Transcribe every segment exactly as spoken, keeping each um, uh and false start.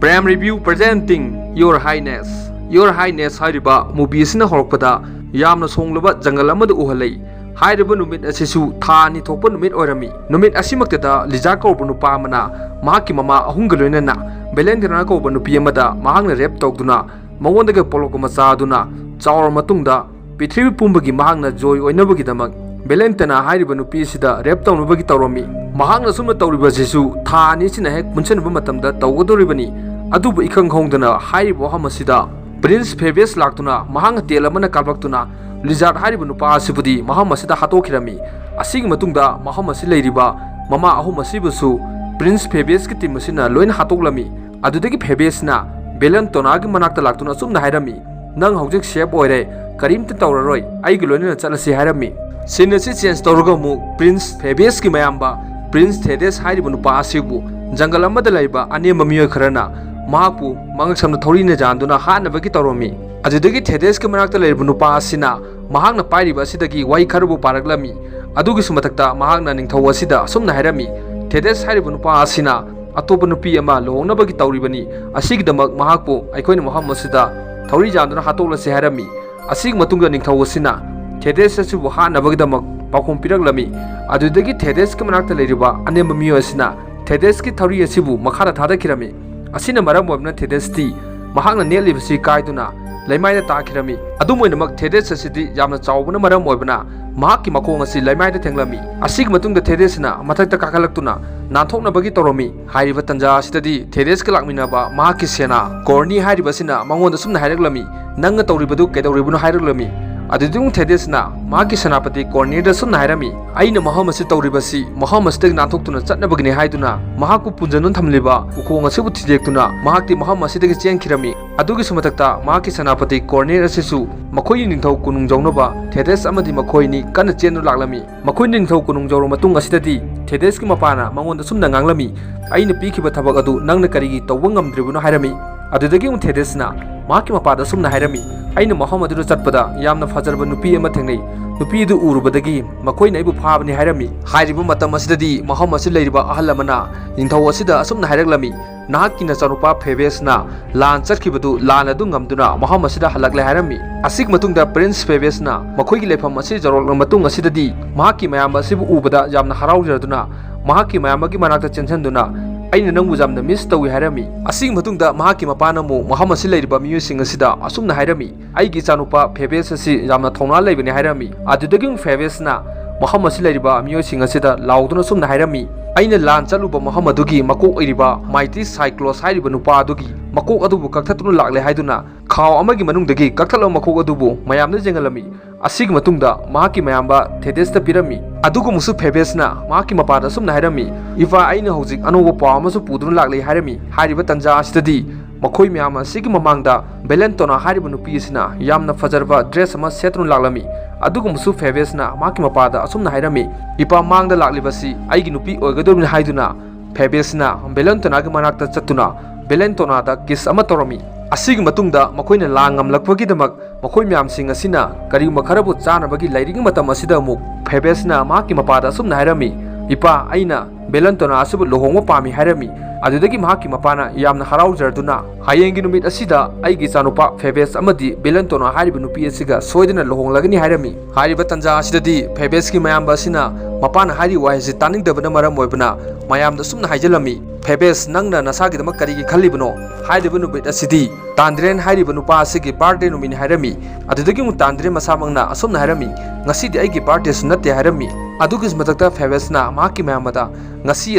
Prime Review presenting Your Highness. Your Highness ꯍꯥꯏꯔꯤꯕ movie ꯑꯁꯤꯅ ꯍꯧꯔꯛꯄꯗ ꯌꯥꯝꯅ ꯁꯣꯡꯂꯕ ꯖꯪꯒꯜ ꯑꯃꯗ ꯎꯍꯜꯂꯤ꯫ ꯍꯥꯏꯔꯤꯕ ꯅꯨꯃꯤꯠ ꯑꯁꯤꯁꯨ ꯊꯥ ꯑꯅꯤ ꯊꯣꯛꯄ ꯅꯨꯃꯤꯠ ꯑꯣꯏꯔꯝꯃꯤ꯫ ꯅꯨꯃꯤꯠ ꯑꯁꯤꯃꯛꯇꯗ ꯂꯤꯖꯥ ꯀꯧꯔꯕ ꯅꯨꯄꯥ ꯑꯃꯅ ꯃꯍꯥꯛꯀꯤ ꯃꯃꯥ ꯑꯍꯨꯝꯒ ꯂꯣꯏꯅꯅ ꯚꯦꯂꯦꯟꯇꯤꯅꯥ ꯀꯧꯕ ꯅꯨꯄꯤ ꯑꯃꯗ ꯃꯍꯥꯛꯅ rape ꯇꯧꯗꯨꯅ ꯃꯉꯣꯟꯗꯒꯤ ꯄꯣꯛꯂꯛꯄ ꯃꯆꯥ ꯑꯗꯨꯅ ꯆꯥꯎꯔ ꯃꯇꯨꯡꯗ ꯄ꯭ꯔꯤꯊꯤꯕꯤ ꯄꯨꯝꯕꯒꯤ ꯃꯍꯥꯛꯅ joy ꯑꯣꯏꯅꯕꯒꯤꯗꯃꯛ ꯚꯦꯂꯦꯟꯇꯤꯅꯥ ꯍꯥꯏꯔꯤꯕ ꯅꯨꯄꯤ ꯑꯁꯤꯗ rape ꯇꯧꯅꯕꯒꯤ ꯇꯧꯔꯝꯃꯤ꯫ ꯃꯍꯥꯛꯅ ꯑꯁꯨꯝꯅ ꯇꯧꯔꯤꯕ ꯑꯁꯤꯁꯨ ꯊꯥ ꯑꯅꯤꯁꯤꯅ ꯍꯦꯛ ꯄꯨꯟꯁꯤꯟꯕ ꯃꯇꯝꯗ ꯇꯧꯒꯗꯧꯔꯤꯕꯅꯤ꯫ ꯑꯗꯨꯕꯨ ꯏꯈꯪ ꯈꯪꯍꯧꯗꯅ ꯍꯥꯏꯔꯤꯕ ꯋꯥꯐꯝ ꯑꯁꯤꯗ Prince Phoebus ꯂꯥꯛꯇꯨꯅ ꯃꯍꯥꯛꯅ ꯇꯦꯜ ꯑꯃꯅ ꯀꯥꯞꯂꯛꯇꯨꯅ Lizard ꯍꯥꯏꯔꯤꯕ ꯅꯨꯄꯥ ꯑꯁꯤꯕꯨꯗꯤ ꯃꯐꯝ ꯑꯁꯤꯗ ꯍꯥꯠꯇꯣꯛꯈꯤꯔꯝꯃꯤ꯫ ꯑꯁꯤꯒꯤ ꯃꯇꯨꯡꯗ ꯃꯐꯝ ꯑꯁꯤ ꯂꯩꯔꯤꯕ ꯃꯃꯥ ꯑꯍꯨꯝ ꯑꯁꯤꯕꯨꯁꯨ Prince Phoebusꯀꯤ team ꯑꯁꯤꯅ ꯂꯣꯏꯅ ꯍꯥꯠꯇꯣꯛꯂꯝꯃꯤ꯫ ꯑꯗꯨꯗꯒꯤ Phoebusꯅ ꯚꯦꯂꯦꯟꯇꯤꯅꯥꯒꯤ ꯃꯅꯥꯛꯇ ꯂꯥꯛꯇꯨꯅ ꯑꯆꯨꯝꯅ ꯍꯥꯏꯔꯝꯃꯤ, "ꯅꯪ ꯍꯧꯖꯤꯛ safe ꯑꯣꯏꯔꯦ, ꯀꯔꯤꯝꯇ ꯇꯧꯔꯔꯣꯏ, ꯑꯩꯒ ꯂꯣꯏꯅꯅ ꯆꯠꯂꯁꯤ" ꯍꯥꯏꯔꯝꯃꯤ꯫ Scene ꯑꯁꯤ change ꯇꯧꯔꯒ ꯑꯃꯨꯛ Prince Phoebusꯀꯤ ꯃꯌꯥꯝꯕ Prince Theseus ꯍꯥꯏꯔꯤꯕ ꯅꯨꯄꯥ ꯑꯁꯤꯕꯨ ꯖꯪꯒꯜ ꯑꯃꯗ ꯂꯩꯕ ꯑꯅꯦꯝꯕ ꯃꯤꯑꯣꯏ ꯈꯔꯅ ꯃꯍꯥꯛꯄꯨ ꯃꯉꯛꯁꯝꯗ ꯊꯧꯔꯤꯅ ꯌꯥꯟꯗꯨꯅ ꯍꯥꯠꯅꯕꯒꯤ ꯇꯧꯔꯝꯃꯤ꯫ ꯑꯗꯨꯗꯒꯤ Theseusꯀꯤ ꯃꯅꯥꯛꯇ ꯂꯩꯔꯤꯕ ꯅꯨꯄꯥ ꯑꯁꯤꯅ ꯃꯍꯥꯛꯅ ꯄꯥꯏꯔꯤꯕ ꯑꯁꯤꯗꯒꯤ ꯋꯥꯍꯩ ꯈꯔꯕꯨ ꯄꯥꯔꯛꯂꯝꯃꯤ꯫ ꯑꯗꯨꯒꯤꯁꯨ ꯃꯊꯛꯇ ꯃꯍꯥꯛꯅ ꯅꯤꯡꯊꯧ ꯑꯁꯤꯗ ꯑꯁꯨꯝꯅ ꯍꯥꯏꯔꯝꯃꯤ, "Theseus ꯍꯥꯏꯔꯤꯕ ꯅꯨꯄꯥ ꯑꯁꯤꯅ ꯑꯇꯣꯞꯄ ꯅꯨꯄꯤ ꯑꯃ ꯂꯨꯍꯣꯡꯅꯕꯒꯤ ꯇꯧꯔꯤꯕꯅꯤ꯫ ꯑꯁꯤꯒꯤꯗꯃꯛ ꯃꯍꯥꯛꯄꯨ ꯑꯩꯈꯣꯏꯅ ꯃꯐꯝ ꯑꯁꯤꯗ ꯊꯧꯔꯤ ꯌꯥꯟꯗꯨꯅ ꯍꯥꯠꯇꯣꯛꯂꯁꯤ" ꯍꯥꯏꯔꯝꯃꯤ꯫ ꯑꯁꯤꯒꯤ ꯃꯇꯨꯡꯗ ꯅꯤꯡꯊꯧ ꯑꯁꯤꯅ Theseus ꯑꯁꯤꯕꯨ ꯍꯥꯠꯅꯕꯒꯤꯗꯃꯛ ꯄꯥꯎꯈꯨꯝ ꯄꯤꯔꯛꯂꯝꯃꯤ꯫ ꯑꯗꯨꯗꯒꯤ Theseusꯀꯤ ꯃꯅꯥꯛꯇ ꯂꯩꯔꯤꯕ ꯑꯅꯦꯝꯕ ꯃꯤꯑꯣꯏ ꯑꯁꯤꯅ Theseusꯀꯤ ꯊꯧꯔꯤ ꯑꯁꯤꯕꯨ ꯃꯈꯥꯗ ꯊꯥꯗꯈꯤꯔꯝꯃꯤ꯫ ꯑꯁꯤꯅ ꯃꯔꯝ ꯑꯣꯏꯗꯨꯅ Theseusꯇꯤ ꯃꯍꯥꯛꯅ ꯅꯦꯠꯂꯤꯕꯁꯤ ꯀꯥꯏꯗꯨꯅ ꯂꯩꯃꯥꯏꯗ ꯇꯥꯈꯤꯔꯝꯃꯤ꯫ ꯑꯗꯨꯝ ꯑꯣꯏꯅꯃꯛ Theseus ꯑꯁꯤꯗꯤ ꯌꯥꯝꯅ ꯆꯥꯎꯕꯅ ꯃꯔꯝ ꯑꯣꯏꯕꯅ ꯃꯍꯥꯛꯀꯤ ꯃꯈꯣꯡ ꯑꯁꯤ ꯂꯩꯃꯥꯏꯗ ꯊꯦꯡꯂꯝꯃꯤ꯫ ꯑꯁꯤꯒꯤ ꯃꯇꯨꯡꯗ Theseusꯅ ꯃꯊꯛꯇ ꯀꯥꯈꯠꯂꯛꯇꯨꯅ ꯅꯥꯟꯊꯣꯛꯅꯕꯒꯤ ꯇꯧꯔꯝꯃꯤ꯫ ꯍꯥꯏꯔꯤꯕ ꯇꯟꯖꯥ ꯑꯁꯤꯗꯗꯤ Theseusꯀ ꯂꯥꯛꯃꯤꯟꯅꯕ ꯃꯍꯥꯛꯀꯤ ꯁꯦꯅꯥ Corny ꯍꯥꯏꯔꯤꯕꯁꯤꯅ ꯃꯉꯣꯟꯗ ꯁꯨꯝꯅ ꯍꯥꯏꯔꯛꯂꯝꯃꯤ, "ꯅꯪꯅ ꯇꯧꯔꯤꯕꯗꯨ ꯀꯩꯗꯧꯔꯤꯕꯅꯣ?" ꯍꯥꯏꯔꯛꯂꯝꯃꯤ꯫ ꯑꯗꯨꯗꯒꯤ Theseusꯅ ꯃꯍꯥꯛꯀꯤ ꯁꯦꯅꯥꯄꯇꯤ Cornyꯗ ꯁꯨꯝꯅ ꯍꯥꯏꯔꯝꯃꯤ, "ꯑꯩꯅ ꯃꯐꯝ ꯑꯁꯤ ꯇꯧꯔꯤꯕꯁꯤ ꯃꯐꯝ ꯑꯁꯤꯗꯒꯤ ꯅꯥꯟꯊꯣꯛꯇꯨꯅ ꯆꯠꯅꯕꯒꯤꯅꯤ" ꯍꯥꯏꯗꯨꯅ ꯃꯍꯥꯛꯄꯨ ꯄꯨꯟꯖꯟꯗꯨꯅ ꯊꯝꯂꯤꯕ ꯎꯈꯣꯡ ꯑꯁꯤꯕꯨ ꯊꯤꯗꯦꯛꯇꯨꯅ ꯃꯍꯥꯛꯇꯤ ꯃꯐꯝ ꯑꯁꯤꯗꯒꯤ ꯆꯦꯟꯈꯤꯔꯝꯃꯤ꯫ ꯑꯗꯨꯒꯤꯁꯨ ꯃꯊꯛꯇ ꯃꯍꯥꯛꯀꯤ ꯁꯦꯅꯥꯄꯇꯤ Corny ꯑꯁꯤꯁꯨ ꯃꯈꯣꯏꯒꯤ ꯅꯤꯡꯊꯧ ꯀꯣꯅꯨꯡ ꯌꯧꯅꯕ Theseus ꯑꯃꯗꯤ ꯃꯈꯣꯏ ꯑꯅꯤ ꯀꯟꯅ ꯆꯦꯟꯗꯨꯅ ꯂꯥꯛꯂꯝꯃꯤ꯫ ꯃꯈꯣꯏꯅ ꯅꯤꯡꯊꯧ ꯀꯣꯅꯨꯡ ꯌꯧꯔꯕ ꯃꯇꯨꯡ ꯑꯁꯤꯗꯗꯤ Theseusꯀꯤ ꯃꯄꯥꯅ ꯃꯉꯣꯟꯗ ꯁꯨꯝꯅ ꯉꯥꯡꯂꯝꯃꯤ, "ꯑꯩꯅ ꯄꯤꯈꯤꯕ ꯊꯕꯛ ꯑꯗꯨ ꯅꯪꯅ ꯀꯔꯤꯒꯤ ꯇꯧꯕ ꯉꯝꯗ꯭ꯔꯤꯕꯅꯣ?" ꯍꯥꯏꯔꯝꯃꯤ꯫ ꯑꯗꯨꯗꯒꯤ ꯑꯃꯨꯛ Theseusꯅ ꯃꯍꯥꯛꯀꯤ ꯃꯄꯥꯗ ꯁꯨꯝꯅ ꯍꯥꯏꯔꯝꯃꯤ, "ꯑꯩꯅ ꯃꯐꯝ ꯑꯗꯨꯗ ꯆꯠꯄꯗ ꯌꯥꯝꯅ ꯐꯖꯔꯕ ꯅꯨꯄꯤ ꯑꯃ ꯊꯦꯡꯅꯩ꯫ ꯅꯨꯄꯤ ꯑꯗꯨ ꯎꯔꯨꯕꯗꯒꯤ ꯃꯈꯣꯏꯅ ꯑꯩꯕꯨ ꯐꯥꯕꯅꯤ" ꯍꯥꯏꯔꯝꯃꯤ꯫ ꯍꯥꯏꯔꯤꯕ ꯃꯇꯝ ꯑꯁꯤꯗꯗꯤ ꯃꯐꯝ ꯑꯁꯤꯗ ꯂꯩꯔꯤꯕ ꯑꯍꯜ ꯑꯃꯅ ꯅꯤꯡꯊꯧ ꯑꯁꯤꯗ ꯑꯁꯨꯝꯅ ꯍꯥꯏꯔꯛꯂꯝꯃꯤ, ꯅꯍꯥꯛꯀꯤ ꯅꯆꯥꯅꯨꯄꯥ ꯐꯦꯕꯦꯁꯅ ꯂꯥꯟ ꯆꯠꯈꯤꯕꯗꯨ ꯂꯥꯟ ꯑꯗꯨ ꯉꯝꯗꯨꯅ ꯃꯐꯝ ꯑꯁꯤꯗ ꯍꯜꯂꯛꯂꯦ ꯍꯥꯏꯔꯝꯃꯤ꯫ ꯑꯁꯤꯒꯤ ꯃꯇꯨꯡꯗ ꯄ꯭ꯔꯤꯟꯁ ꯐꯦꯕꯦꯁꯅ ꯃꯈꯣꯏꯒꯤ ꯂꯩꯐꯝ ꯑꯁꯤ ꯌꯧꯔꯛꯂꯕ ꯃꯇꯨꯡ ꯑꯁꯤꯗꯗꯤ ꯃꯍꯥꯛꯀꯤ ꯃꯌꯥꯝꯕ ꯑꯁꯤꯕꯨ ꯎꯕꯗ ꯌꯥꯝꯅ ꯍꯔꯥꯎꯖꯗꯨꯅ ꯃꯍꯥꯛꯀꯤ ꯃꯌꯥꯝꯕꯒꯤ ꯃꯅꯥꯛꯇ ꯆꯦꯟꯁꯤꯟꯗꯨꯅ, "ꯑꯩꯅ ꯅꯪꯕꯨ ꯌꯥꯝꯅ ꯃꯤꯁ ꯇꯧꯏ" ꯍꯥꯏꯔꯝꯃꯤ꯫ ꯑꯁꯤꯒꯤ ꯃꯇꯨꯡꯗ ꯃꯍꯥꯛꯀꯤ ꯃꯄꯥꯅ ꯑꯃꯨꯛ ꯃꯐꯝ ꯑꯁꯤ ꯂꯩꯔꯤꯕ ꯃꯤꯑꯣꯏꯁꯤꯡ ꯑꯁꯤꯗ ꯑꯁꯨꯝꯅ ꯍꯥꯏꯔꯝꯃꯤ, "ꯑꯩꯒꯤ ꯏꯆꯥꯅꯨꯄꯥ ꯐꯦꯕꯦꯁ ꯑꯁꯤ ꯌꯥꯝꯅ ꯊꯧꯅꯥ ꯂꯩꯕꯅꯤ" ꯍꯥꯏꯔꯝꯃꯤ꯫ ꯑꯗꯨꯗꯒꯤ ꯑꯃꯨꯛ ꯐꯦꯕꯦꯁꯅ ꯃꯐꯝ ꯑꯁꯤ ꯂꯩꯔꯤꯕ ꯃꯤꯑꯣꯏꯁꯤꯡ ꯑꯁꯤꯗ ꯂꯥꯎꯗꯨꯅ ꯑꯁꯨꯝꯅ ꯍꯥꯏꯔꯝꯃꯤ, "ꯑꯩꯅ ꯂꯥꯟ ꯆꯠꯂꯨꯕ ꯃꯐꯝ ꯑꯗꯨꯒꯤ ꯃꯀꯣꯛ ꯑꯣꯏꯔꯤꯕ ꯃꯥꯏꯇꯤ ꯁꯥꯏꯀ꯭ꯂꯣꯁ ꯍꯥꯏꯔꯤꯕ ꯅꯨꯄꯥ ꯑꯗꯨꯒꯤ ꯃꯀꯣꯛ ꯑꯗꯨꯕꯨ ꯀꯛꯊꯠꯇꯨꯅ ꯂꯥꯛꯂꯦ" ꯍꯥꯏꯗꯨꯅ ꯈꯥꯎ ꯑꯃꯒꯤ ꯃꯅꯨꯡꯗꯒꯤ ꯀꯛꯊꯠꯂꯕ ꯃꯀꯣꯛ ꯑꯗꯨꯕꯨ ꯃꯌꯥꯝꯗ ꯌꯦꯡꯍꯜꯂꯝꯃꯤ꯫ ꯑꯁꯤꯒꯤ ꯃꯇꯨꯡꯗ ꯃꯍꯥꯛꯀꯤ ꯃꯌꯥꯝꯕ ꯊꯦꯗꯦꯁꯇ ꯄꯤꯔꯝꯃꯤ꯫ ꯑꯗꯨꯒꯨꯝꯕꯁꯨ ꯐꯦꯕꯦꯁꯅ ꯃꯍꯥꯛꯀꯤ ꯃꯄꯥꯗ ꯑꯁꯨꯝꯅ ꯍꯥꯏꯔꯝꯃꯤ, "ꯏꯄꯥ, ꯑꯩꯅ ꯍꯧꯖꯤꯛ ꯑꯅꯧꯕ ꯄꯥꯎ ꯑꯃꯁꯨ ꯄꯨꯗꯨꯅ ꯂꯥꯛꯂꯦ" ꯍꯥꯏꯔꯝꯃꯤ꯫ ꯍꯥꯏꯔꯤꯕ ꯇꯥꯟꯖꯥ ꯑꯁꯤꯗꯗꯤ ꯃꯈꯣꯏ ꯃꯌꯥꯝ ꯑꯁꯤꯒꯤ ꯃꯃꯥꯡꯗ ꯕꯦꯂꯦꯟꯇꯣꯅꯥ ꯍꯥꯏꯔꯤꯕ ꯅꯨꯄꯤ ꯑꯁꯤꯅ ꯌꯥꯝꯅ ꯐꯖꯔꯕ ꯗ꯭ꯔꯦꯁ ꯑꯃ ꯁꯦꯠꯇꯨꯅ ꯂꯥꯛꯂꯝꯃꯤ꯫ ꯑꯗꯨꯒꯨꯝꯕꯁꯨ ꯐꯦꯕꯦꯁꯅ ꯃꯍꯥꯛꯀꯤ ꯃꯄꯥꯗ ꯑꯁꯨꯝꯅ ꯍꯥꯏꯔꯝꯃꯤ, "ꯏꯄꯥ, ꯃꯥꯡꯗ ꯂꯥꯛꯂꯤꯕꯁꯤ ꯑꯩꯒꯤ ꯅꯨꯄꯤ ꯑꯣꯏꯒꯗꯧꯔꯤꯕꯅꯤ" ꯍꯥꯏꯗꯨꯅ ꯐꯦꯕꯦꯁꯅ ꯕꯦꯂꯦꯟꯇꯣꯅꯥꯒꯤ ꯃꯅꯥꯛꯇ ꯆꯠꯇꯨꯅ ꯕꯦꯂꯦꯟꯇꯣꯅꯥꯗ ꯀꯤꯁ ꯑꯃ ꯇꯧꯔꯝꯃꯤ꯫ ꯑꯁꯤꯒꯤ ꯃꯇꯨꯡꯗ ꯃꯈꯣꯏꯅ ꯂꯥꯟ ꯉꯝꯂꯛꯄꯒꯤꯗꯃꯛ ꯃꯈꯣꯏ ꯃꯌꯥꯝꯁꯤꯡ ꯑꯁꯤꯅ ꯀꯔꯤꯒꯨꯝꯕ ꯈꯔꯕꯨ ꯆꯥꯅꯕꯒꯤ ꯂꯩꯔꯤꯉꯩ ꯃꯇꯝ ꯑꯁꯤꯗ ꯑꯃꯨꯛ ꯐꯦꯕꯦꯁꯅ ꯃꯍꯥꯛꯀꯤ ꯃꯄꯥꯗ ꯑꯁꯨꯝꯅ ꯍꯥꯏꯔꯝꯃꯤ, "ꯏꯄꯥ, ꯑꯩꯅ ꯕꯦꯂꯦꯟꯇꯣꯅꯥ ꯑꯁꯤꯕꯨ ꯂꯨꯍꯣꯡꯕ ꯄꯥꯝꯃꯤ" ꯍꯥꯏꯔꯝꯃꯤ꯫ ꯑꯗꯨꯗꯒꯤ ꯃꯍꯥꯛꯀꯤ ꯃꯄꯥꯅ ꯌꯥꯝꯅ ꯍꯔꯥꯎꯖꯔꯗꯨꯅ, "ꯍꯌꯦꯡꯒꯤ ꯅꯨꯃꯤꯠ ꯑꯁꯤꯗ ꯑꯩꯒꯤ ꯏꯆꯥꯅꯨꯄꯥ ꯐꯦꯕꯦꯁ ꯑꯃꯗꯤ ꯕꯦꯂꯦꯟꯇꯣꯅꯥ ꯍꯥꯏꯔꯤꯕ ꯅꯨꯄꯤ ꯑꯁꯤꯒ ꯁꯣꯏꯗꯅ ꯂꯨꯍꯣꯡꯂꯒꯅꯤ" ꯍꯥꯏꯔꯝꯃꯤ꯫ ꯍꯥꯏꯔꯤꯕ ꯇꯥꯟꯖꯥ ꯑꯁꯤꯗꯗꯤ ꯐꯦꯕꯦꯁꯀꯤ ꯃꯌꯥꯝꯕ ꯑꯁꯤꯅ ꯃꯄꯥꯅ ꯍꯥꯏꯔꯤꯕ ꯋꯥꯍꯩ ꯑꯁꯤ ꯇꯥꯅꯤꯡꯗꯕꯅ ꯃꯔꯝ ꯑꯣꯏꯕꯅ ꯃꯌꯥꯝꯗ ꯑꯁꯨꯝꯅ ꯍꯥꯏꯖꯤꯜꯂꯝꯃꯤ, "ꯐꯦꯕꯦꯁ, ꯅꯪꯅ ꯅꯁꯥꯒꯤꯗꯃꯛ ꯀꯔꯤꯒꯤ ꯈꯜꯂꯤꯕꯅꯣ? ꯍꯥꯏꯔꯤꯕ ꯅꯨꯃꯤꯠ ꯑꯁꯤꯗꯤ ꯇꯥꯟꯗ꯭ꯔꯦꯟ ꯍꯥꯏꯔꯤꯕ ꯅꯨꯄꯥ ꯑꯁꯤꯒꯤ ꯕꯥꯔꯗꯦ ꯅꯨꯃꯤꯠꯅꯤ" ꯍꯥꯏꯔꯝꯃꯤ꯫ ꯑꯗꯨꯗꯒꯤ ꯑꯃꯨꯛ ꯇꯥꯟꯗ꯭ꯔꯦꯟ ꯃꯁꯥꯃꯛꯅ ꯑꯁꯨꯝꯅ ꯍꯥꯏꯔꯝꯃꯤ, "ꯉꯁꯤꯗꯤ ꯑꯩꯒꯤ ꯕꯥꯔꯗꯦꯁꯨ ꯅꯠꯇꯦ" ꯍꯥꯏꯔꯝꯃꯤ꯫ ꯑꯗꯨꯒꯤ ꯃꯊꯛꯇ ꯐꯦꯕꯦꯁꯅ ꯃꯍꯥꯛꯀꯤ ꯃꯌꯥꯝꯕꯗ, "ꯉꯁꯤ